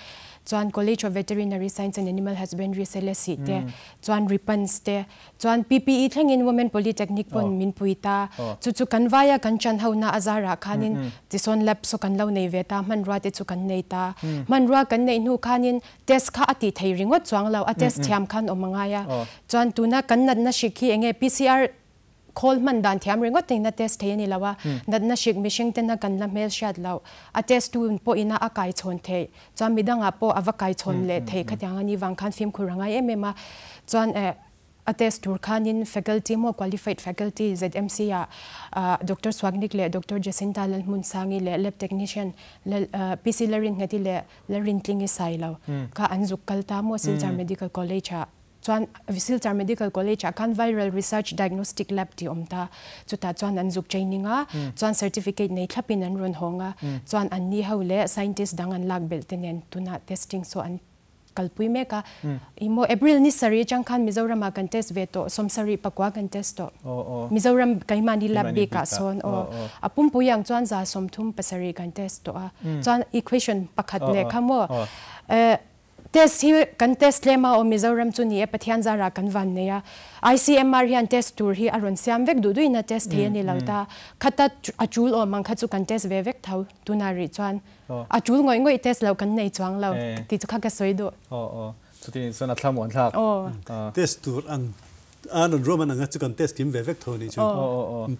chuan College of Veterinary Science and Animal Husbandry Selesih te chuan Ripans te chuan PPE thlengin Women Polytechnic pawn min pui ta chu chu kan vaia kan chan ho na a zarah khanin tisawn lab saw kan lo nei ve ta hmanrua te chu kan nei ta hmanrua kan neih hnu khanin test kha a tih thei ringawt chuang lo a test thiam khan awm a ngai a chuan tuna kan natna hrik hi enge PCR Khawl hman dan thiam ringawt in a test thei a ni lo a, natna hrik mihring tena kan la hmel hriat loh, a test tu pawhin a a kai chhawn theih, chuan midangah pawh a va kai chhawn leh theih khatiang a ni vang khan fimkhur a ngai em em a, chuan eh a test tur khanin faculty maw qualified faculty ZMC ah Doctor Swagnik leh Doctor Jacinta Lalhmunsangi leh lab technician Lal PC Larinngeti leh Lalrintlingi Sailo kha an zuk kal ta maw Silchar Medical College ah. Chuan Silchar Medical College ah khan Viral Research Diagnostic Lab tih awm ta, chutah chuan an zuk training a, chuan certificate nei thlapin an rawn hawng a, chuan anni ho leh scientist dang an lak belh te nen tunah testing saw an kalpui mek a. Ih maw April ni sarih atang khan Mizoram ah kan test ve tawh, sawmsarih pakua kan test tawh. Mizoram keimahni lab bik ah sawn aw. A pumpui ang chuan 37% kan test tawh a. Chuan equation pakhat leh kha maw test hi kan test tlem a aw Mizoram chu ni e Pathian zarah kan van nei a. ICMR hian test tur hi a rawn siam vek duh duhin a test thei a ni lo ta. Khata a tul awm ang kha chu kan test ve vek tho tunah rih chuan a tul ngawih ngawih test loh kan nei chuang lo tih chu kha ka sawi duh. Aw aw chutin chuan a thla muan thlak. Test tur ang a rawn ruahman ang a chu kan test kim ve vek tho a nih chu.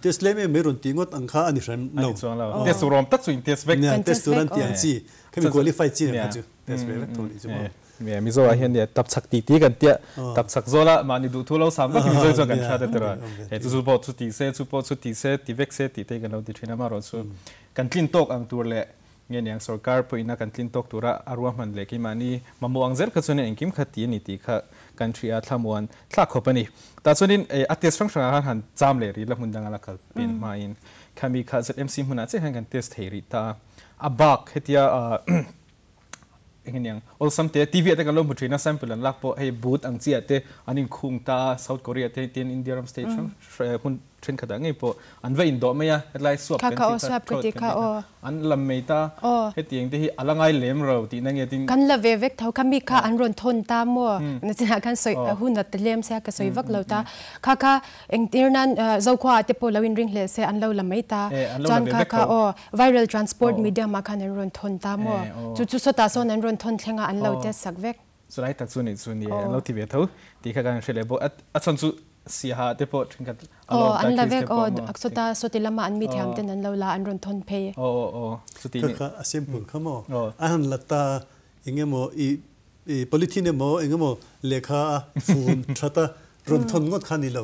Test lem em mai rawn tih ngawt ang kha a ni hran lo. A ni chuang lo. Test tur awm tak chu in test vek. Nia test tur an tih ang chi khami qualify chi ang kha chu. Test ve vek tho nih chu maw. Nia Mizo ah hian nia tapchhak ti ti kan tia tapchhak zawl a mahni duh thu lo sam vak Mizo chuan kan hria te tura he chu chu pawh chu ti se chu pawh chu ti se ti vek se tih te kan lo ti thin a amaherawh chu kan tlin tawk ang tur leh nge niang sorkar pawhin a kan tlin tawk tura a ruahman leh keimahni mamawh ang zel kha chuan engkim kha ti a ni tih kha kan hria thlamuan thlak khawp a ni. Tah chuanin a test hrang hrangah khan han cham leh rih la hmun danga la kal pen hmain khami kha ZMC hmunah chiah khan kan test thei rih ta a a bak hetia Engeniang awlsam te TV ah te kan lo hmu thin a sample an lak pawh hei boot ang chi ah te an inkhung ta a South Korea te tin India ram state hrang hmun thenkhat ah ngei pawh an va indawh mai a hetlai swap kan tih kha throat kan tih kha an lam mai ta hetiang te hi a la ngai lem ro tihna nge tin Kan la ve vek tho kha mi kha an rawn thawn ta maw nachinah khan sawi hun a ta lem sia ka sawi vak lo ta kha kha engtir nan Zokhua ah te pawh lo inring hleh se an lo la mai ta chuan kha kha aw Viral transport media mah khan an rawn thawn ta maw? Chu chu sawtah sawn an rawn thawn thleng a, an lo test sak vek. Chulai tak chu nih chu ni e, an lo ti ve tho tih kha kan hre leh bawk. A chhan chu Siaha te pawh thenkhat a lo awm ta case te pawh maw? Aw, sawta sawti lama an mi thiam ten an lo la, an rawn thawn phei. Aw aw aw, chuti nih. Kha kha a simple kha maw? A han la ta engemaw i polythene emaw engemaw lehkha a fun that a rawn thawn ngawt kha ni lo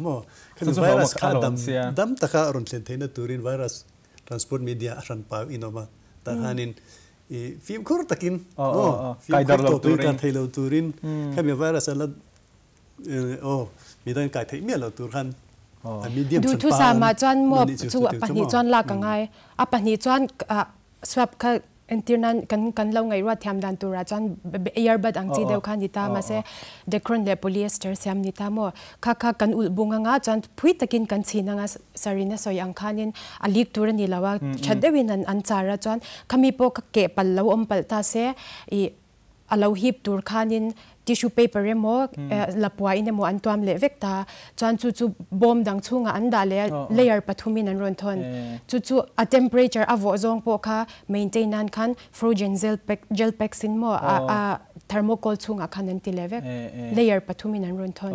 maw? Khami virus kha dam dam taka rawn thlen theihna turin virus transport media a hran pau in awm a, tah khanin i fimkhur takin maw fimkhur tawp in kar thei lo turin khami virus a la aw midang kai theih miah lo tur khan a medium hran pa Duhthusam ah chuan maw chu a pahnih chuan lak a ngai a pahnih chuan swab kha Entir nan kan kan lo ngaihruat thiam dan turah chuan earbud ang chi deuh kha ni ta mahse Dacron leh polyester siam ni ta maw? Kha kha kan ulh bung anga chuan phui takin kan chhin anga sarina sawi ang khanin a leak tur a ni lo a tha deuhin an an char a chuan khami pawh kha keh palh lo awm palh ta se ih a lo hip tur khanin tissue paper emaw lapua in emaw an tuam leh vek ta chuan chu chu bawm dang chhungah an dah leh a layer pathumin an rawn thawn chu chu a temperature a vawh zawng pawh kha maintain nan khan frozen gel pack gel packs in maw a thermocol chhungah khan an ti leh vek layer pathumin an rawn thawn.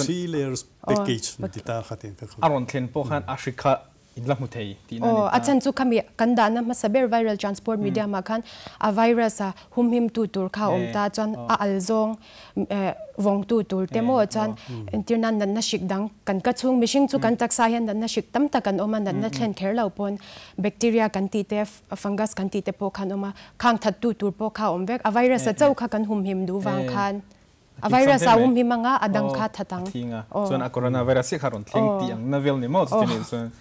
Three layers package an ti ta kha tiang kha a rawn thlen pawh khan a hri kha In la hmu thei tihna a ni ta. Aw, a chhan chu khami kan dahna hmasa ber viral transport medium ah khan a virus a humhimtu tur kha a awm ta chuan a al zawng vawngtu tur te maw chuan entir nan natna hrik dang kan ka chhung mihring chu kan taksa hian natna hrik tam tak an awm a natna thlen kher lo pawn bacteria kan tih te fungus kan tih te pawh khan awm a khang thattu tur pawh kha a awm vek a virus a chauh kha kan humhim duh vang khan A virus a um hi manga a dang kha that ang. A thi nga. Chuan a coronavirus hi kha rawn thleng tih ang na vel ni maw chuti nih chuan.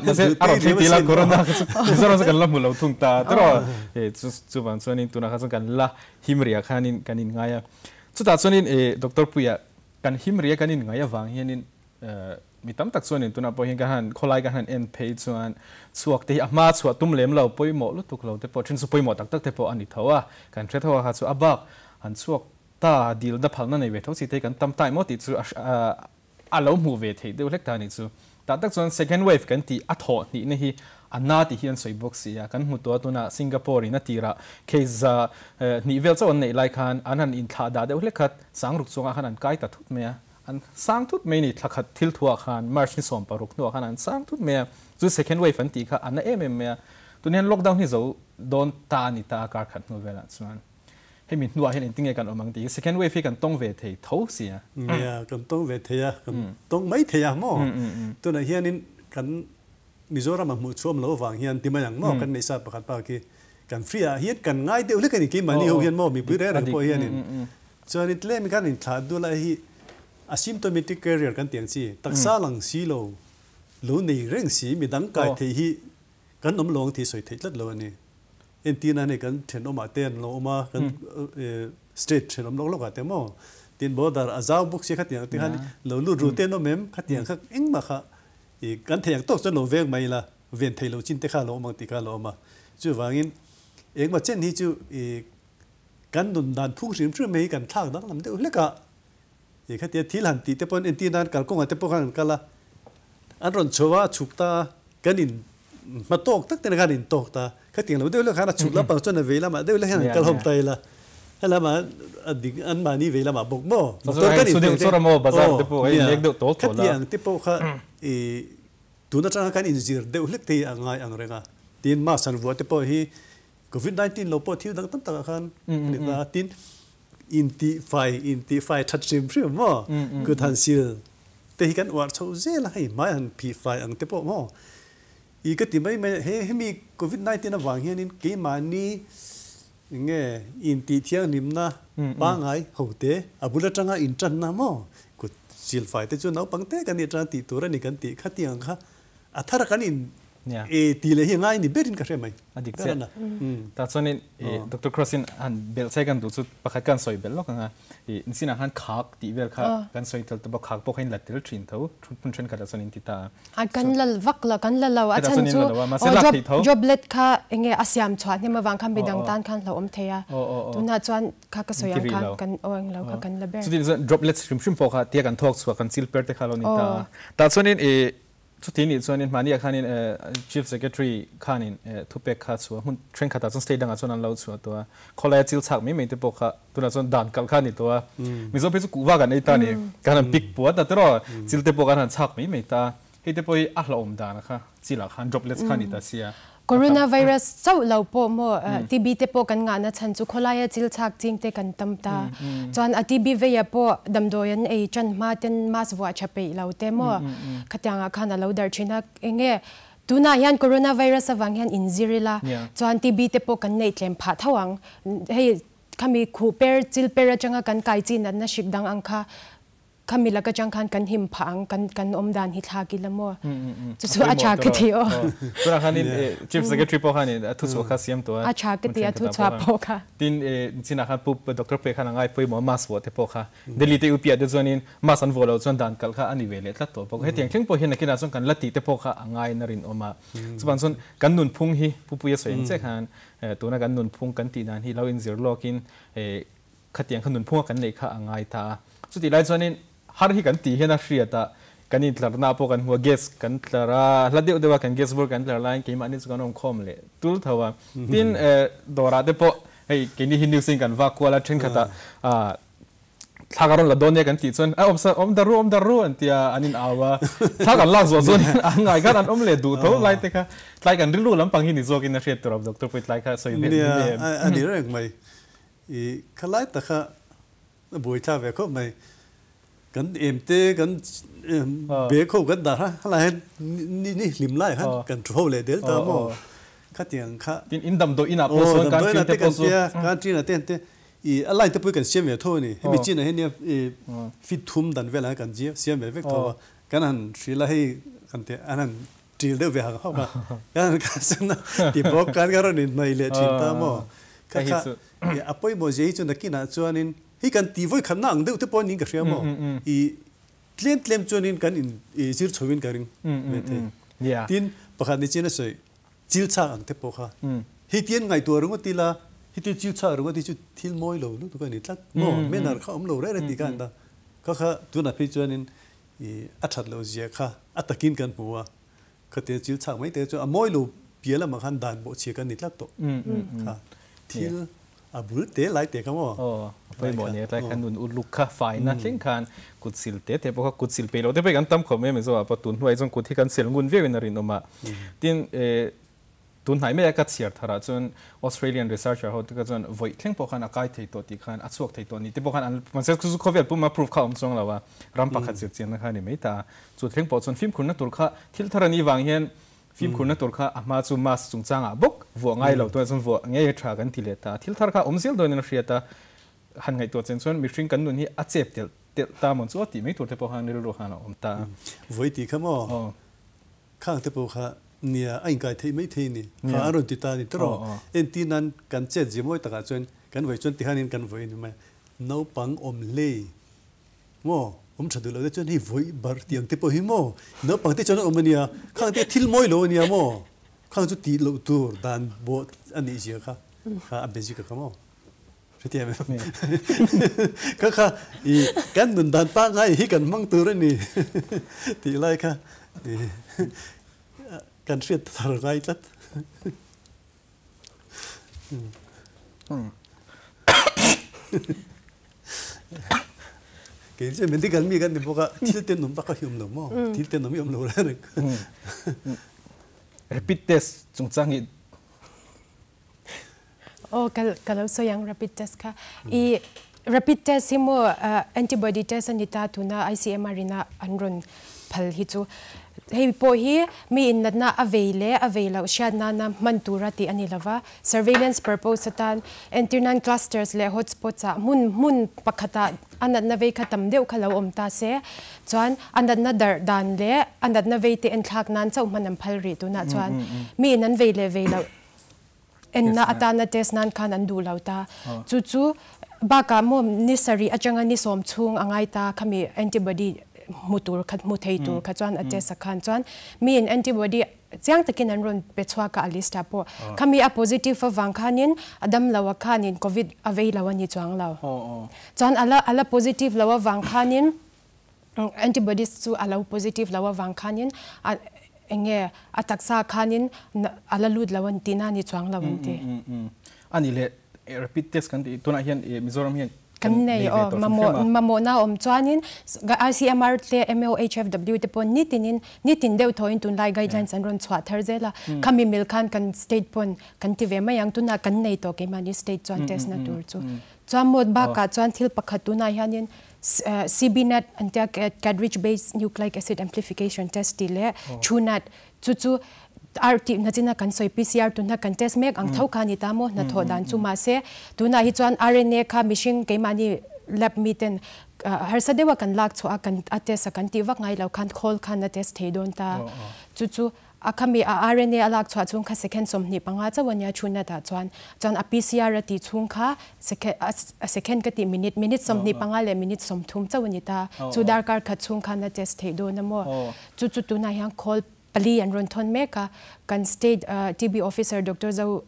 Mahse a rawn thleng tih la corona kha chu Mizoram chu kan la hmu lo thung ta tiraw. Chuvang chuanin tunah kha chuan kan la him riah khanin kan inngai a. Chutah chuanin Doctor Puia kan him riah kan inngai avang hianin Mi tam tak chuanin tunah pawh hian ka han khawlai ka han en phei chuan chhuak te hi a hma chhuah tum lem lo, pawimawh lutuk lo te pawh then chu pawimawh tak tak te pawh a ni tho a, kan hre tho a kha chu a bak han chhuak ta dil na phalna nei ve tho chi te hi kan tam ta emaw tih chu a lo hmuh ve theih deuh hlek ta a nih chu. Tah tak chuan second wave kan tih a thawh hnihna hi a na tih hi an sawi bawk si a, kan hmu tawh a tunah Singapore in a tirah case za hnih vel chauh an neih lai khan an han inthlah dah deuh hlek kha sangruk chungah khan an kai ta thut mai a. An sang thut mai ni, thla khat thil thuah khan March ni 16 hnuah khan an sang thut mai a, chu second wave an tih kha a na em em mai a, tun hian lockdown hi zo dawn ta a ni ta a kar khat hnu velah chuan hemi hnuah hian engtinge kan awm ang tih hi second wave hi kan tawng ve thei tho si a. Nia, kan tawng ve thei a, kan tawng mai thei a maw? Tunah hianin kan Mizoram a hmuh chhuam lo avang hian ti mai ang maw kan neihsa pakhat bak hi kan free ah hian kan ngai deuh hlek a ni keimahni ho hian maw mipui reng reng pawh hianin chuanin tlem khan inthlah dul a hi asymptomatic carrier kan tih ang chi taksa lang si lo lo nei reng si midang kai theih hi kan awm lo ang tih sawi theih tlat lo a ni. Entirna nei kan thenawmah te an lo awm a, kan state thenawm lawk lawkah te maw tin border a zau bawk sia khatiang te khan lo lut ru te an awm em? Khatiang kha engmah kha i kan theih ang tawk chuan lo veng mai ila, ven theih loh chin te kha a lo awm ang tih kha a lo awm a. Chuvangin engmah chen hi chu i kan nun dan phung hrim hrim hi kan thlak danglam deuh hlek a, i khatia thil han tih te pawhin entir nan kalkawngah te pawh khan an kal a, an rawn chho a, a chhuk ta a, kan in hma tawk tak ten khan in tawk ta, khatiang lo deuh hlek khan a chhuk lampang chuan a vei lamah deuh hlek hian an kal hawm ta ila, helamah a ding anmahni vei lamah bawk maw motor kan in pek te aw nia khatiang te pawh kha i tun atanga kan inzir deuh hlek te hi a ngai ang reng a, tin mask han vuah te pawh hi Covid 19 lo pawh thil dang tam takah khan a ni ta a, tin intihfai intihfai that hrim hrim maw kut han sil te hi kan uar chho zel a, hei hmai han phihfai ang te pawh maw i ka ti mai mai a, he hemi Covid 19 avang hianin keimahni eng nge intih thianghlimna pangngai ho te a bul atanga intanna maw kut silfai te chu naupang te kan nih atanga tih tur a ni kan tih khatiang kha A thar kan in e ti leh hi ngai ni berin ka hre mai. A dik chiah. Tah chuanin Doctor Cross in han belh chai kan duh chu pakhat kan sawi belh lawk ang a. I nichinah khan khak tih vel kha kan sawi tel ta bawk, khak pawh kha in la tel thin tho, hmun thenkhatah chuan in ti ta a. A kan la vak lo, kan la lo. A chhan chu droplet kha enge a siam chhuah hnem avang khan midang tan khan hlauhawm thei a. Tunah chuan kha ka sawi ang khan kan aw englo kha kan la ber. Chutin chuan droplets hrim hrim pawh kha tia kan thawk chhuah kan chil per te kha lo ni ta a. Tah chuanin i Chuti nih chuanin mahniah khanin Chief Secretary khanin thupek kha chhuah hmun thenkhatah chuan state dangah chuan an lo chhuah tawh a, khawlaia chil chhak mai mai te pawh kha tunah chuan dan kalh kha a ni tawh a, Mizo phei chu kuhva kan ei ta a ni, kan han pik puat a tiraw, chil te pawh kan han chhak mai mai ta a, hei te pawh hi a hlauhawm dan kha chilah khan droplets kha a ni ta sia. Coronavirus chauh lo pawh maw TB te pawh kan ngahna chhan chu khawlaia chil chhak ching te kan tam ta. Chuan a TB veia pawh damdawi an ei tan hma ten mask vuah tha peih lo te maw khatiangah khan a lo darh thin a. Enge tunah hian coronavirus avang hian inzir ila chuan TB te pawh kan neih tlem phah tho ang. Hei khami khuh per chil per atanga kan kai chi natna hrik dang ang kha Khami laka chang khan kan him phah ang, kan kan awm dan hi thlak ila maw? Chu chu a tha ka ti aw. Tunah khanin Chief Secretary pawh khanin a thuchhuah kha siam tawh a. A tha ka ti a thuchhuah pawh kha. Tin chinah khan Pu Doctor Pui khan a ngai pawimawh a mask vuah te pawh kha. Delhi te UP ah te chuanin mask an vuah loh chuan dan kalh kha a ni ve leh tlat tawh bawk. Hetiang thleng pawh hian nakinah chuan kan la tih te pawh kha a ngaiin a rinawm a. Chuvang chuan kan nunphung hi Pu Puia sawi ang chiah khan tuna kan nunphung kan tih dan hi lo inzir lawkin Khatiang kha nunphunga kan neih kha a ngai ta a. Chutih lai chuanin har hi kan tih hian a hriat a, kan intlarna pawh kan hmu a, gas kan tlar a, hla deuh deuha kan gas bur kan tlar laiin keimahni chu kan awm khawm leh tul tho a. Tin, dawrah te pawh hei keini hi news in kan vak kual a, thenkhatah thla ka rawn la dawn nia kan tih chuan a awm sa awm dar ru awm dar ru an tia an in au a, thla kan lak zawh chuan an ngai khan an awm leh duh tho lai te kha tlai kan rilru lampang hi ni zawkin a hriat tur a, Doctor Puitlai kha sawi ve Nia, a ni reng mai. I khalai taka a buaithla ve khawp mai. Kan em te kan bag ho kan dah a, helai hian ni hlim lai khan kan thu ho leh del ta maw? Khatiang kha. Tin in damdawi inah pawh sawn kan chin te pawh chu. Kan chin ah te an te i a line te pawh hi kan siam ve tho a ni. Hemi chin ah hian nia i feet thum dan velah hian kan siam ve vek tho a. Kan han hrilh a hei kan ti an han ṭil deuh ve hak hak a, kan kan sen a ti bawk kan ka rawn inhnaih leh ṭhin ta maw? Kha kha a pawimawh zia hi chu nakinah chuanin hei kan tih vawi khatna ang deuh te pawh niin ka hria maw? I tlem tlem chuanin kan in zir chhoin ka ring ve thei. Tin, pakhat ni chian a sawi chil chak ang te pawh kha hei tian ngaihtuah ringawt ila heti chil chak ringawt hi chu thil mawi lo lutuk a ni tlat maw? Manner kha awm lo reng reng tih kha an ta. Kha kha tunah phei chuanin I a that loh zia kha a takin kan hmu a, khatia chil chhak mai te chu a mawi lo piah lamah khan dan bawh chhia kan ni tlat tawh kha thil a bul te lai te kha maw. Aw a pawimawh nia tlai khan nun uluk kha faina thleng khan kut sil te te pawh kha kut sil peih loh te pawh hi kan tam khawp mai a Mizo ah pawh tun hnuai chuan kut hi kan sil ngun viau in a rinawm a tin Tun hnai maia ka chhiar tharah chuan Australian researcher ho te kha chuan vawi thleng pawh khan a kai thei tawh tih khan a chhuak thei tawh ni te pawh khan an mahse chu chu khawvel puma proof kha a awm chuang lo a, ram pakhat zir chianna kha a ni mai ta a. Chu thleng pawh chuan fimkhurna tur kha thil thar a nih vang hian fimkhurna tur kha a hma chu mask chungchangah bawk vuah ngai lo tunah chuan vuah ngei a tha kan ti leh ta a. Thil thar kha awm zel dawnin a hriat a, han ngaihtuah chen chuan mihring kan nun hi a chep telh telh ta mawn chu a tih mai tur te pawh khan rilru khan a awm ta a. Vawi tih kha maw? Khang te pawh kha. Nia, a inkai theih mai thei ni. Kha a rawn ti ta a ni tawh. Entir nan kan chet zia mawi takah chuan kan vawi chuan tihanin kan vawi a ni mai. Naupang awm hlei maw awm tha duh lo te chuan hei vawi bar tih ang te pawh hi maw naupang te chuan an awm a nia. Khang te thil mawi lo a nia maw khang chu tih loh tur dan bawh a nih zia kha kha a basic a kha maw. Hetiang em? Kha kha i kan nun dan pangngai hi kan hmang tur a ni tih lai kha i kan hriat thar ngai tlat. Kei chu medical mi kan ni bawk a, thil tenawm bak a hi awm lo maw? Thil tenawm hi awm lo reng reng. Rapid test chungchang hi Aw ka lo sawi ang rapid test kha. I rapid test hi maw antibody test a ni ta tuna ICMR ina an rawn phal hi chu. Hei pawh hi mi in natna a vei leh a vei loh hriat nana hman tura tih a ni lova. Surveillance purpose atan entir nan clusters leh hotspots ah hmun hmun pakhatah a natna vei kha tam deuh kha lo awm ta se chuan a natna darh dan leh a natna vei te enthlak nan chauh hman an phal rih tunah chuan mi in an vei leh vei loh Enna atana test nan khan an duh lo ta. Chu chu bakah maw ni sarih atanga ni sawm chhung a ngai ta khami antibody hmu tur kha hmu thei tur kha chuan a test a khan chuan miin antibody chiang takin an rawn pe chhuak a a list ah pawh khami a positive avang khanin a dam lo a khanin covid a vei lo a ni chuang lo. Chuan ala ala positive lo avang khanin Antibodies chu a lo positive lo avang khanin a enge a taksa khanin a la lut lo an tihna a ni chuang lo an ti. A nih leh rapid test kan tih tunah hian Mizoram hian kan nei ve tawh hrim hrim a. Mamawhna awm chuanin ICMR te MOHFW te pawh nitinin nitin deuh thawhin tunlai guidelines an rawn chhuah thar zel a. Khami mil khan kan state pawn kan ti ve mai ang tunah kan nei tawh keimahni state chuan test na tur chu. Chuan mawt bakah chuan thil pakhat tunah hianin CBNAT an tia Cartridge Based Nucleic Acid Amplification Test tih leh TrueNAT chu chu R tih hna china kan sawi PCR tuna kan test mek ang tho kha a ni ta maw hnathawh dan chu mahse tunah hi chuan RNA kha mihring keimahni lab miten harsa deuha kan lak chhuah a kan a test a kan tih vak ngai lo khan khawl khan a test thei dawn ta chu chu A khami a RNA a lak chhuah chhung kha second 25 chauh a nia chhunna dah chuan chuan a PCR a tih chhung kha a second ka tih minute minute 25 leh minute 30 chauh a ni ta. Chu darkar khat chhung khan a test theih dawn a maw? Chu chu tunah hian khawl pali an rawn thawn mek a, kan state TB officer Doctor Zo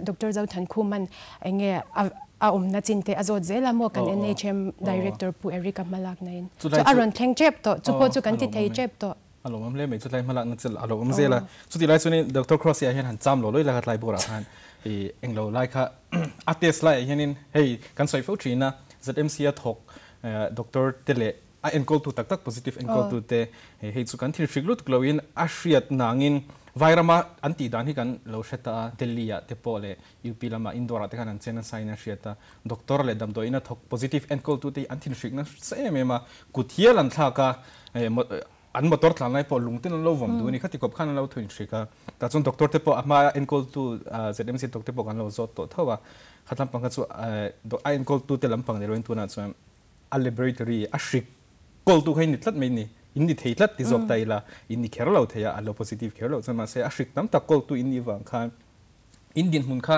Doctor Zothankhuman enge a awmna chin te a zawt zel a maw kan NHM Director Pu Eric a hmalakna in. Chu a rawn thleng tep tawh, chu pawh chu kan ti thei tep tawh. A lo awm hle mai, chutlai hmalakna chu a lo awm zel a. Chutih lai chuanin Doctor Cross ah hian han cham lo lawih lai kha tlai bawrah khan i englo lai kha a test laiah hianin hei kan sawi fo thin a, ZMC a thawk doctor te leh a enkawltu tak tak positive enkawltu te hei chu kan thil hrik lutuk loin a hriat nangin Vairama an tih dan hi kan lo hre ta a, Delhi ah te pawh leh UP lamah Indore ah te khan an chen nasa in a hriat a, doctor leh damdawiin a thawk positive enkawltu te hi an thin hrik nasa em em a, kut hial an thlak a, an motor tlan lai pawh lung ten an lo vawm duh a ni khati kawp khan an lo thuin hrik a, tah chuan doctor te pawh a hma enkawltu ZMC doctor te pawh kan lo zawt tawh tho a, khat lampang kha chu a enkawltu te lampang ni loin tunah chuan a laboratory a hrik kawltu kha in ni tlat mai ni, in ni thei tlat ti zawk ta ila, in ni kher lo thei a, a lo positive kher lo chuan mahse a hrik tam tak kawltu in nih vang khan In dinhmun kha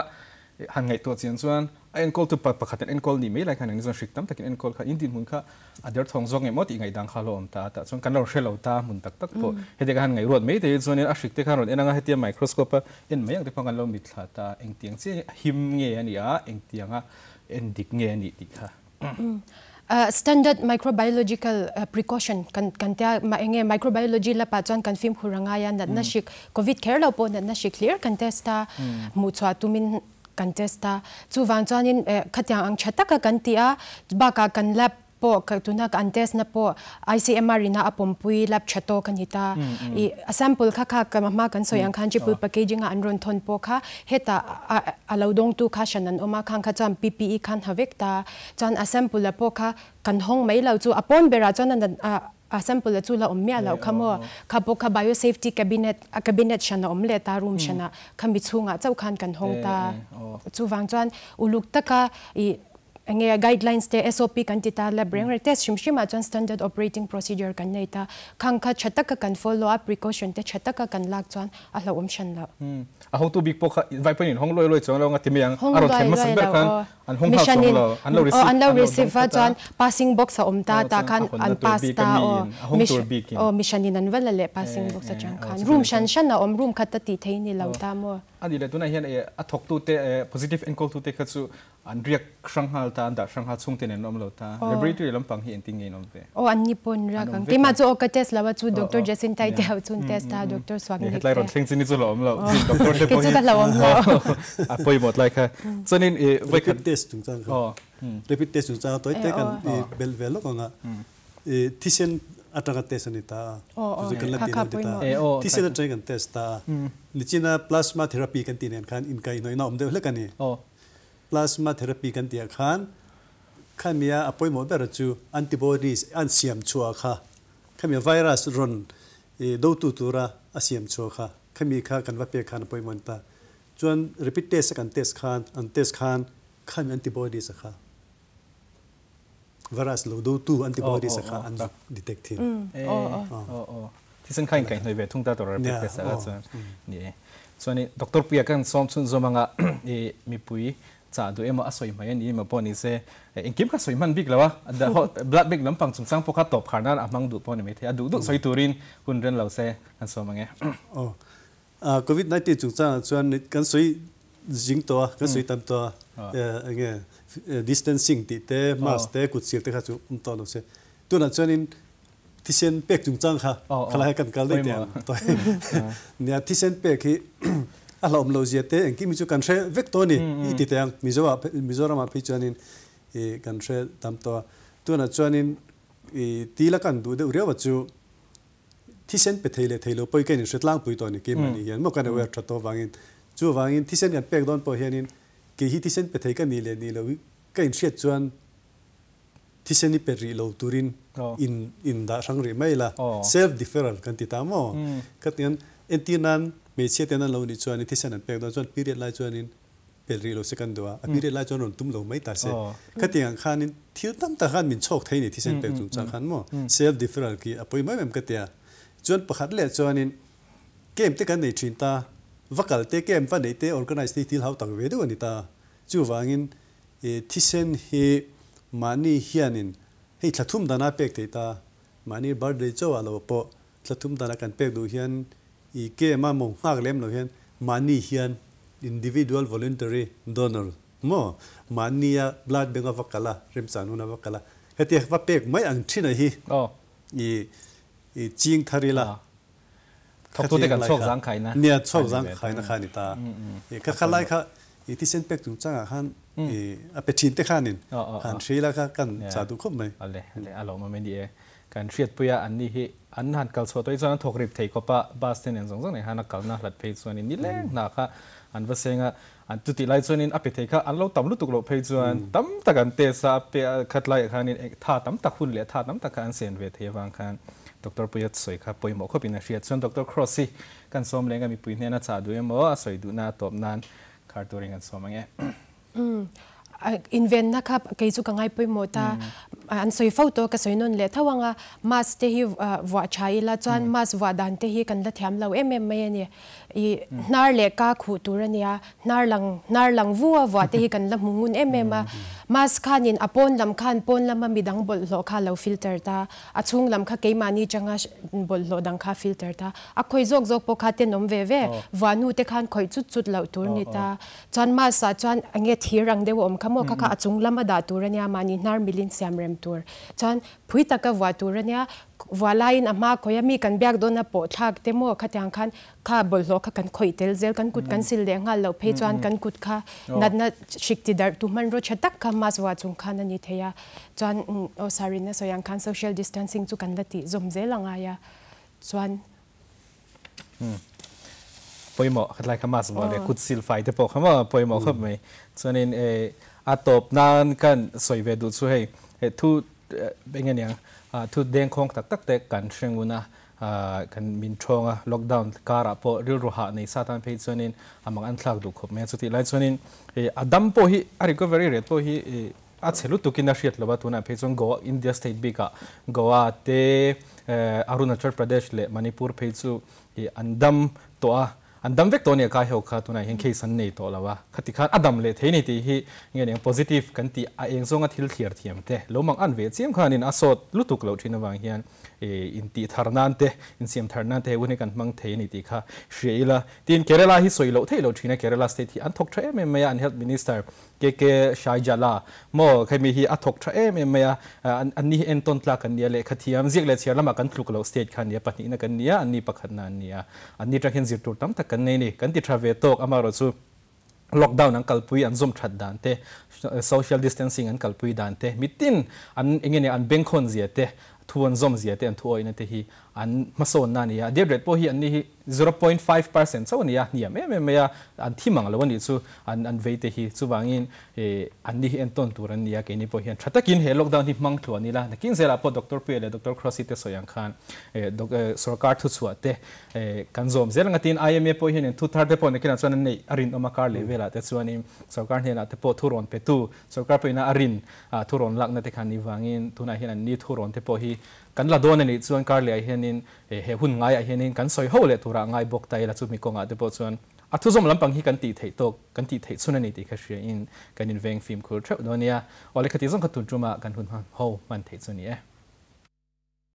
han ngaihtuah chian chuan a enkawltu pa pakhat an enkawl nih mai lai khan engzawng hrik tam takin enkawl kha in dinhmun kha a derthawng zawk ngei maw tih ngaihdan kha a lo awm ta a, tah chuan kan lo hre lo ta hmun tak tak pawh hetiang khan ngaihruat mai te hi chuanin a hrik te khan rawn en anga hetia microscope a en mai ang te pawh kan lo mitthla ta engtiang chiah a him nge a nih a engtianga en dik nge a nih tih kha. Standard microbiological precaution kan kan tia mah enge microbiology lap ah chuan kan fimkhur a ngai a, natna hrik covid kher lo pawh natna hrik hlir kan test a, hmuhchhuah tumin kan test a, chuvang chuanin khatiang ang tha taka kan ti a, bakah kan lab pawh tuna an test na pawh ICMR ina a pawmpui lab tha tawk a ni ta, ih a sample kha kha ka hma kan sawi ang khan triple packaging a an rawn thawn pawh kha hetah a lo dawngtu kha hran an awm a, khang kha chuan PPE khan ha vek ta. Chuan a sample a pawh kha kan hawng mai lo chu a pawn berah chuan a a sample a chu la awm miah loh kha maw. Kha pawh kha biosafety cabinet a cabinet hran a awm leh ta room hranah kha mi chhungah chauh khan kan hawng ta. Chuvang chuan uluk taka ih. Nge guidelines te SOP kan ti ta lab reng reng test hrim hrim ah chuan standard operating procedure kan nei ta khang kha tha taka kan follow a precaution te tha taka kan lak chuan a hlauhawm hran lo. A hotu bik pawh kha vai pawhin in hawng luai luai chuang lo ang a ti mai ang a rawn thlen hmasa ber khan an hawng nghal chuang lo an lo receive an lo receive a chuan passing box a awm ta tah khan an pass ta aw mission in an va la leh passing box atang khan room hran hran a awm room khat a tih theih ni lo ta maw. A nih leh tunah hian a thawktute positive enkawltute kha chu An riak hrang nghal ta, an dah hrang nghal chhungte nen an awm lo ta. Laboratory lampang hi engtin nge in awm ve? Aw, an ni pawh an riak ang. Keimah chu aw ka test lo a, chu Doctor Jacinta-i te ho chu an test a, Doctor Suaknik te. Hetlai rawn thleng chin hi chu hlauhawm lo. Doctor te pawh hi. Kei chu ka hlauhawm lo. A pawimawh tlai kha. Chuanin i vawikhat. Rapid test chungchang kha. Rapid test chungchang toite kan i belh ve lawk ang a. I thisen atanga test a ni ta a. Chu chu kan la ti lo ti ta. Thisen atangin kan test ta a. Nichina plasma therapy kan tih nen khan inkaihhnawihna awm deuh hlek a ni. Plasma therapy kan tih ah khan khamia a pawimawh ber chu antibodies an siam chhuah kha, khamia virus rawn dotu tura a siam chhuah kha, khami kha kan va pek khan a pawimawh a ni ta. Chuan rapid test a kan test khan, an test khan khami antibodies a kha virus lo dotu antibodies a kha an zuk detect thin. Thisen kha in kaihhnawih ve thung ta tur a rapid test ah chuan ni e. Chuan i Doctor Puia kan sawm chhun zawm anga i mipui chah duh emaw a sawi hmai a ni emaw pawh ni se engkim kha sawi hman bik lo a, blood bank lampang chungchang pawh kha tawp khar nan a hmang duh pawh a ni maithei a, duh duh sawi turin hun ren lo se kan sawm ang e. Aw, Covid 19 chungchangah chuan kan sawi zing tawh a, kan sawi tam tawh a, enge distancing tih te, mask te, kut sil te kha chu awm tawh lo se. Tunah chuanin Thisen pek chungchang kha khalai kan kal daih teh ang nia thisen pek hi a hlauhawm loh zia te engkim hi chu kan hre vek tawh a ni i ti teh ang Mizo ah Mizoram ah phei chuanin i kan hre tam tawh a tunah chuanin i tila kan duh deuh riau a chu thisen pe thei leh thei lo pawh hi ka inhre tlangpui tawh a ni keimahni hian maw kan aware tha tawh avangin chuvangin thisen kan pek dawn pawh hianin kei hi thisen pe thei ka nih leh nih loh hi ka inhriat chuan Thisen i pe rih lo turin in in dah hrang rih mai la, self deferral kan ti ta maw? Ka tian entir nan hmeichhia ten an lo nih chuanin thisen an pek dawn chuan period lai chuanin pel rih lo se kan duh a, a period lai chuan rawn tum lo mai ta se. Ka ti ang khanin thil tam tak khan min chhawk thei ni thisen pek chungchang khan maw? Self deferral khi a pawi mai em ka ti a. Chuan pakhat leh chuanin camp te kan nei thin ta, va kal te camp va neih te organize te hi thil hau tak ve deuh a ni ta. Chuvangin I thisen hi mahni hianin hei thla thum dana pek theih ta, mahni birthday chauh ah lo pawh thla thum dana kan pek duh hian i kem a mawng nghak lem lo hian mahni hian individual voluntary donor maw mahnia blood bank a va kal a, remchan hun a va kal a, hetiang va pek mai ang thin a hi i i ching thar ila. Thawktute kan chhuak zangkhaina. Nia, chhuak zangkhaina kha a ni ta. Ka kha lai kha i thisen pek chungchangah khan i a pe thin te khanin han hri la kha kan chah duh khawp mai. Ale, ale, a lawmawm e ni e. Kan hriatpui a, anni hi an han kal chhuah tawh hi chuan an thawk rip thei khawp a, bus te nen zawng zawng nen khan a kalna hlat phei chuanin nileng hna kha an va seng a, an chutih lai chuanin a pe thei kha an lo tam lutuk loh phei chuan tam tak an test a, a pe khat laiah khanin tha tam tak hun leh tha tam tak kha an sen ve thei avang khan Doctor Puia sawi kha pawimawh khawpin a hriat. Chuan Doctor Cross hi kan sawm leng a mipui hnena chah duh emaw a sawi duhna a tawp nan khar turin kan sawm ang e. Invenna kha kei chu ka ngai pawimawh ta. An sawi fo tawh ka sawi nawn leh tho ang a, mask te hi vuah tha ila chuan mask vuah dan te hi kan la thiam lo em em mai a ni. I hnar leh ka khuh tur a nia, hnar lang hnar lang vu a vuah te hi kan la hmu ngun em em a. Mask khanin a pawn lam khan pawn lama midang bawlhhlawh kha lo filter ta, a chhung lam kha keimahni changa bawlhhlawh dang kha filter ta. A khawih zawk zawk pawh kha tenawm ve ve, vuah nu te khan khawih chut chut loh tur ni ta. Chuan mask ah chuan enge thir ang deuh a awm kha maw kha kha a chung lama dah tur a nia, mahni hnar milin siam rem tur. Chuan phui taka vuah tur a nia, Vuah laiin a hma khawih a mi kan biak dawn a pawh thlak te maw khatiang khan kha bawlhhlawh kha kan khawih tel zel kan kut kan sil leh nghal loh phei chuan kan kut kha natna hrik ti darh tu hmanraw tha tak kha mask vuah chung khan a ni thei a chuan aw Sarina sawi ang khan social distancing chu kan la tih zawm zel a ngai a chuan Pawimawh khatlai kha mask vuah leh kut sil fai te pawh kha maw pawimawh khawp mai chuanin a tawp nan kan sawi ve duh chu hei thu Eng nge niang, thu dengkhawng tak tak te kan hre ngun a, kan min thawng a, lockdown karah pawh rilru hah nei sa tan phei chuanin a mang an thlak duh khawp mai a, chutih lai chuanin a dam pawh hi a recovery rate pawh hi a chhe lutukin a hriat lova, tunah phei chuan Goa, India state bikah Goa te, Arunachal Pradesh leh Manipur phei chu an dam tawh a, an dam vek tawh a ni a kai ho kha tunah hian case an nei tawh lo a, khati khan a dam leh thei a ni tih hi nge niang positive kan tih a eng zawnga thil thliar thiam te lo mang an ve chiam khanin a sawt lutuk loh thin avang hian intih thar nan te, insiam thar nan te he hun hi kan hmang thei a ni tih kha hria ila. Tin, Kerala hi sawi loh theih loh thin a, Kerala state hi an thawk tha em em mai a, an health minister KK Shaijala maw khemi hi a thawk tha em em mai a, an ni hi entawn tlak an ni a, lehkha thiam ziak leh chhiar lamah kan tluk loh state kha a ni a, pahnihna kan ni a, an ni pakhatna an ni a, an ni atang hian zir tur tam tak kan nei a ni, kan ti tha ve tawk, amaherawhchu lockdown an kalpui an zawm that dan te, social distancing an kalpui dan te, mitin an eng nge nia an bengkhawn zia te, thu an zawm zia te, an thu awihna te hi an hmasawnna a ni a, death rate pawh hi an ni hi 0.5% chauh a ni a, hniam em em mai a, an thi mang lo a nih chu an an vei te hi, chuvangin ih an ni hi entawn tur an ni a, keini pawh hian tha takin he lockdown hi hmang thluah a ni la, nakin zelah pawh Doctor Puia leh Doctor Crossy te sawi ang khan ih sorkar thuchhuah te ih kan zawm zel ang a tiin IMA pawh hian thu thar te pawh nakinah chuan an neih a rinawm a kar leh velah te chuanin sorkar hnenah te pawh thurawn petu sorkar pawhin a rin thurawn lakna te kha ni vangin tunah hian an ni thurawn te pawh hi Kan la dawn a nih chuan karleh ah hianin he hun ngaiah hianin kan sawi ho leh turah ngai bawk ta ila chumi kawngah te pawh chuan a thuzawm lampang hi kan tih theih tawk, kan tih theih chhun a ni tih kha hria in kan inveng fimkhur theuh dawn nia. Aw lehkha tih zawng kha tun tumah kan hun hman ho hman theih chu a ni e.